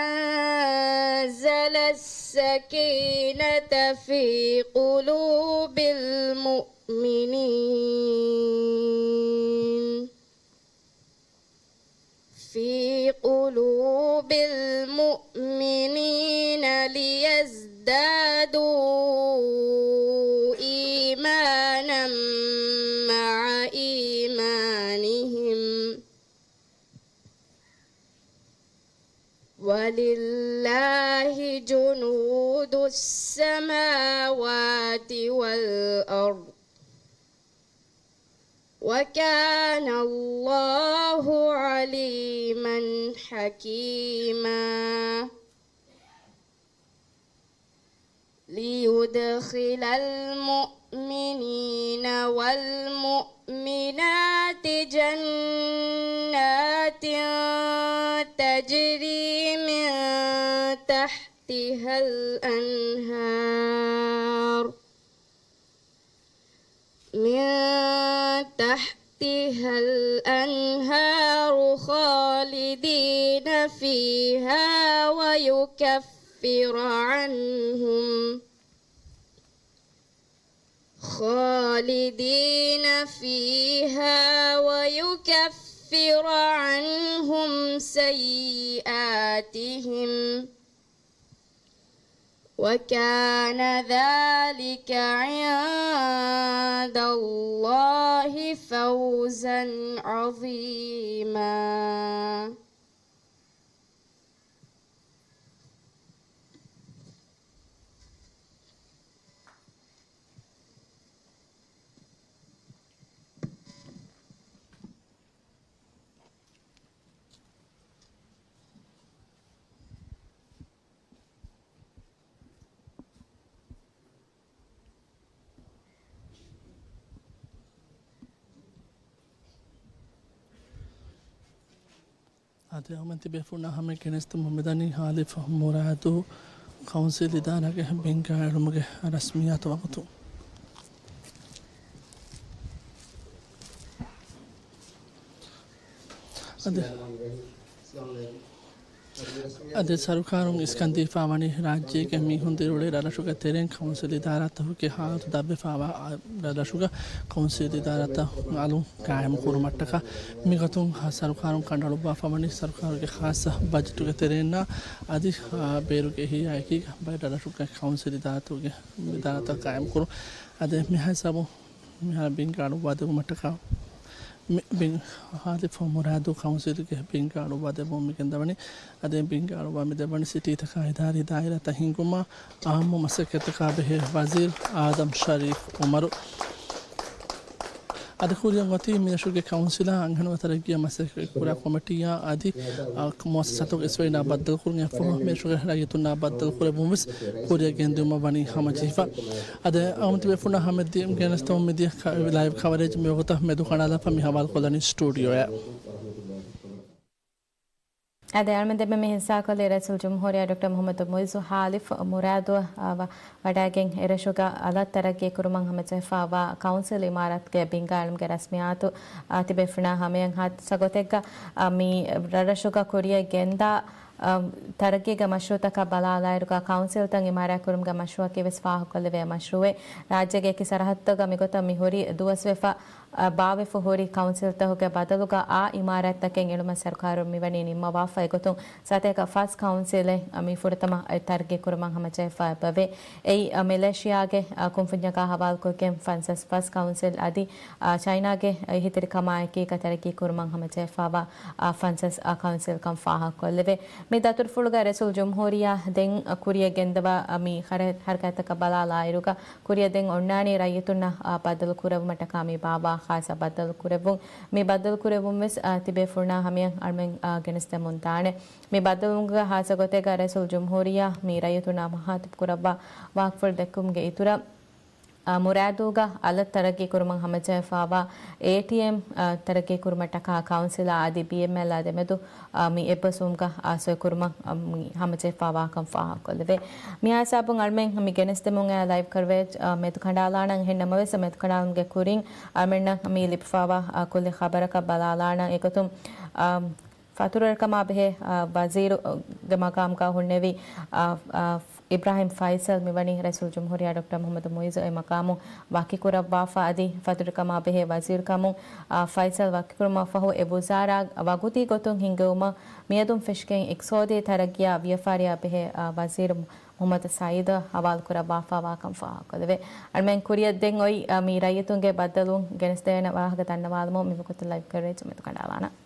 أنزل السكينة في قلوب المؤمنين، في قلوب المؤمنين ليزدادوا إيمانا مع إيمانهم، ولله جنود السماوات والأرض، وكان الله عليما حكيما. ليدخل المؤمنين والمؤمنات جنات تجري من تحتها الأنهار، من تحتها الأنهار خالدين فيها ويكفر عنهم، خالدين فيها ويكفر عنهم سيئاتهم، وكان ذلك عند الله فوزا عظيما. އަދި އަޅުމެން ތިބޭފުޅުންނާ ހަމަޔަށް ގެނެސްދެމުން މިދަނީ ހާލިފް މުރާދޫ ކައުންސިލް އިދާރާގެ ބިންގާ އެޅުމުގެ ރަސްމިއްޔާތު ވަގުތު. އަދި، އަދި ސަރުކާރުން އިސްކަންދީފާ ވަނީ ރާއްޖޭގެ މީހުން ދިރިއުޅޭ ރަށްރަށުގެ ތެރެއިން ކައުންސިލް އިދާރާތަކުގެ ހާލަތު ދަށްވެފާވާ ރަށްރަށުގަ ކައުންސިލް އިދާރާތައް އަލުން ގާއިމް ކުރުމަށްޓަކާ. މިގޮތުން ހަ-، ސަރުކާރުން ކަނޑައަޅުއްވާފަ ވަނީ ސަރުކާރުގެ ޚާއްޞަ ބަޖެޓުގެ ތެރެއިންނާ އަދި، އާ، ބޭރުގެ އެހީއާ އެކީގަ ބައެއް ރަށްރަށުގެ ކައުންސިލް އިދާރާތަކުގެ އިދާރާތައް ގާއިމް ކުރުން. އަދި މިހާ ހިސާބުން މިހާރު ބިންގާ އަޅުއްވާ ދެއްވުމަށްޓަކާ މި ބިން ހާލިފް މުރާދު ކައުންސިލްގެ ބިންގާ އަޅުއްވާ ދެއްވުމަށް މި ގެންދަވަނީ. އަދި ބިންގާ އަޅުއްވާ މި ދެއްވަނީ ސިޓީތަކާ އިދާރީ ދާއިރާތައް ހިންގުމާ، އާއްމު މަސައްކަތްތަކާ ބެހޭ ވަޒީރު އާދަމް ޝަރީފް އުމަރު. އަދި ކުރިއަށް އޮތީ މިރަށުގެ ކައުންސިލާ އަންހެނުން ތަރައްގީއާ މަސައްކަތް ކުރާ ކޮމިޓީއާ އަދި، އާ، މުއައްސަސާތަކުގެ އިސްވެރިންނާ ބައްދަލުކުރުން އެއަށްފަހު މިރަށުގެ ރައްޔިތުންނާ ބައްދަލުކުރެއްވުން ވެސް ކުރިއަށް ގެންދިއުމަށް ވަނީ ހަމަޖެހިފަ. އަދި އަޅުގަނޑުމެން ތިބޭފުޅުންނާ ހަމައެއްދިޔަ ގެނެސްދެމުން މިދިޔަ ކަ-، ލައިވް ކަވަރޭޖް މިވަގުތަށް މެދުކަނޑާލާފަ މި ހަވާލުކޮށްލަނީ ސްޓޫޑިއޯއަށް. އަދި އަޅުގަނޑުމެން ދެންމެ ހިއްސާކޮށްލީ ރައީސުލްޖުމްހޫރިއްޔާ ޑޮކްޓަރ މުޙައްމަދު މުޢިއްޒު ހާލިފް މުރާދު ވަޑައިގެން އެރަށުގަ އަލަށް ތަރައްގީ ކުރުމަށް ހަމަޖެހިފައިވާ ކައުންސިލް އިމާރާތުގެ ބިންގާ އެޅުމުގެ ރަސްމިއްޔާތު، އާ، ތިބޭފުޅުންނާ ހަމަޔަށް ހާއްސަ ގޮތެއްގަ، އާ، މި ރަށްރަށުގަ ކުރިއަށް ގެންދާ، އާ، ތަރައްގީގެ މަޝްރޫޢުތަކަށް ބަލާލާއިރުގަ ކައުންސިލްތައް އިމާރާތްކުރުމުގެ މަޝްރޫޢަކީ ވެސް ފާހަގަކޮށްލެވޭ މަޝްރޫޢެއް. ރާއްޖޭގެ އެކި ސަރަހައްދުތަކުގަ މިގޮތަށް މި ހުރި ދުވަސްވެފަ، އާ، ބާވެފަ ހުރި ކައުންސިލްތަކުގެ ބަދަލުގަ އާ އިމާރާތްތަކެއް އެޅުމަށް ސަރުކާރުން މިވަނީ ނިންމަވާފަ. އެގޮތުން ސަތޭކަ ފަސް ކައުންސިލެއް، އަ، މި ފުރަތަމަ ތަރައްގީ ކުރުމަށް ހަމަޖެހިފަ އެބަވޭ. އެއީ، އަ، މެލޭޝިޔާގެ، އަ، ކުންފުންޏަކާ ހަވާލުކޮށްގެން ފަންސަސް ފަސް ކައުންސިލް އަދި، އަ، ޗައިނާގެ އެހީތެރިކަމާއެކީގަ ތަރައްގީ ކުރުމަށް ހަމަޖެހިފައިވާ، އަ، ފަންސަސް، އަ، ކައުންސިލްކަން ފާހަގަކޮށްލެވޭ. މި ދަތުރުފުޅުގަ ރައީސުލްޖުމްހޫރިއްޔާ ދެން ކުރިއަށް ގެންދަވާ، އަ، މި ހަރަ-، ހަރަކާތްތަކަށް ބަލާލާއިރުގަ، ކުރިއަށް ދެން އޮންނާނީ ރައްޔިތުންނަށް، އާ، ބައްދަލު ކުރެއްވުމަށްޓަކާ މި ބާއްވާ ޚާއްސަ ބައްދަލު ކުރެއްވުން. މި ބައްދަލު ކުރެއްވުން ވެސް، އާ، ތިބޭފުޅުންނާ ހަމަޔަށް އަޅުމެން، އާ، ގެނެސްދެމުން ދާނެ. މި ބައްދަލުވުމުގެ ޚާއްޞަ ގޮތެއްގަ ރައީސުލްޖުމްހޫރިއްޔާ މި ރައްޔިތުންނާ މުޚާތަބް ކުރައްވާ ވާހަކަފުޅު ދެއްކުމުގެ އިތުރަށް، އާ، މުރާދުގަ އަލަށް ތަރައްގީ ކުރުމަށް ހަމަޖެހިފައިވާ އޭޓީއެމް، އާ، ތަރައްގީ ކުރުމަށްޓަކާ ކައުންސިލާ އަދި ބީއެމްއެލްއާ ދެމެދު އާ، މި އެއްބަސްވުމުގަ، އާ، ސޮއިކުރުމަށް، އާ، މި ހަމަޖެހިފައިވާކަން ފާހަގަކޮށްލެވޭ. މިހާ ހިސާބުން އަޅުމެން މި ގެނެސްދެމުން އައި ލައިވް ކަވަރޭޖް، އާ، މެދުކަނޑާލާނަން. އެހެން ނަމަވެސް މެދުކަނޑާލުމުގެ ކުރިން އަޅުމެންނަށް މި ލިބިފައިވާ، އާ، ކުއްލި ޚަބަރަކަށް ބަލާލާނަން. އެގޮތުން، އާ، ފަތުރުވެރިކަމާ ބެހޭ، އާ، ވަޒީރުގެ މަގާމުގަ ހުންނެވި، އާ، އާ، އިބްރާހިމް ފައިސަލް މިވަނީ ރައީސުލްޖުމްހޫރިއްޔާ ޑޮކްޓަރ މުޙައްމަދު މުޢިއްޒު އެ މަގާމު ވަކިކުރައްވާފަ އަދި ފަތުރުވެރިކަމާ ބެހޭ ވަޒީރުކަމުން، އާ، ފައިސަލް ވަކިކުރުމަށްފަހު އެ ވުޒާރާ ވަގުތީ ގޮތުން ހިންގެވުމަށް މިއަދުން ފެށިގެން އިޤްތިޞާދީ ތަރައްގީއާ ވިޔަފާރިއާ ބެހޭ، އާ، ވަޒީރު މުޙައްމަދު ސައީދަށް ހަވާލުކުރައްވާފައިވާކަން ފާހަގަކޮށްލެވޭ. އަޅުމެން ކުރިއަށް ދެން އޮތް، އާ، މި ރައްޔިތުންގެ ބައްދަލުވުން ގެނެސްދޭނެ ވާހަކަ ދަންނަވާލަމުން މިވަގުތު ލައިވް ކަވަރޭޖް މެދުކަނޑާލާނަން.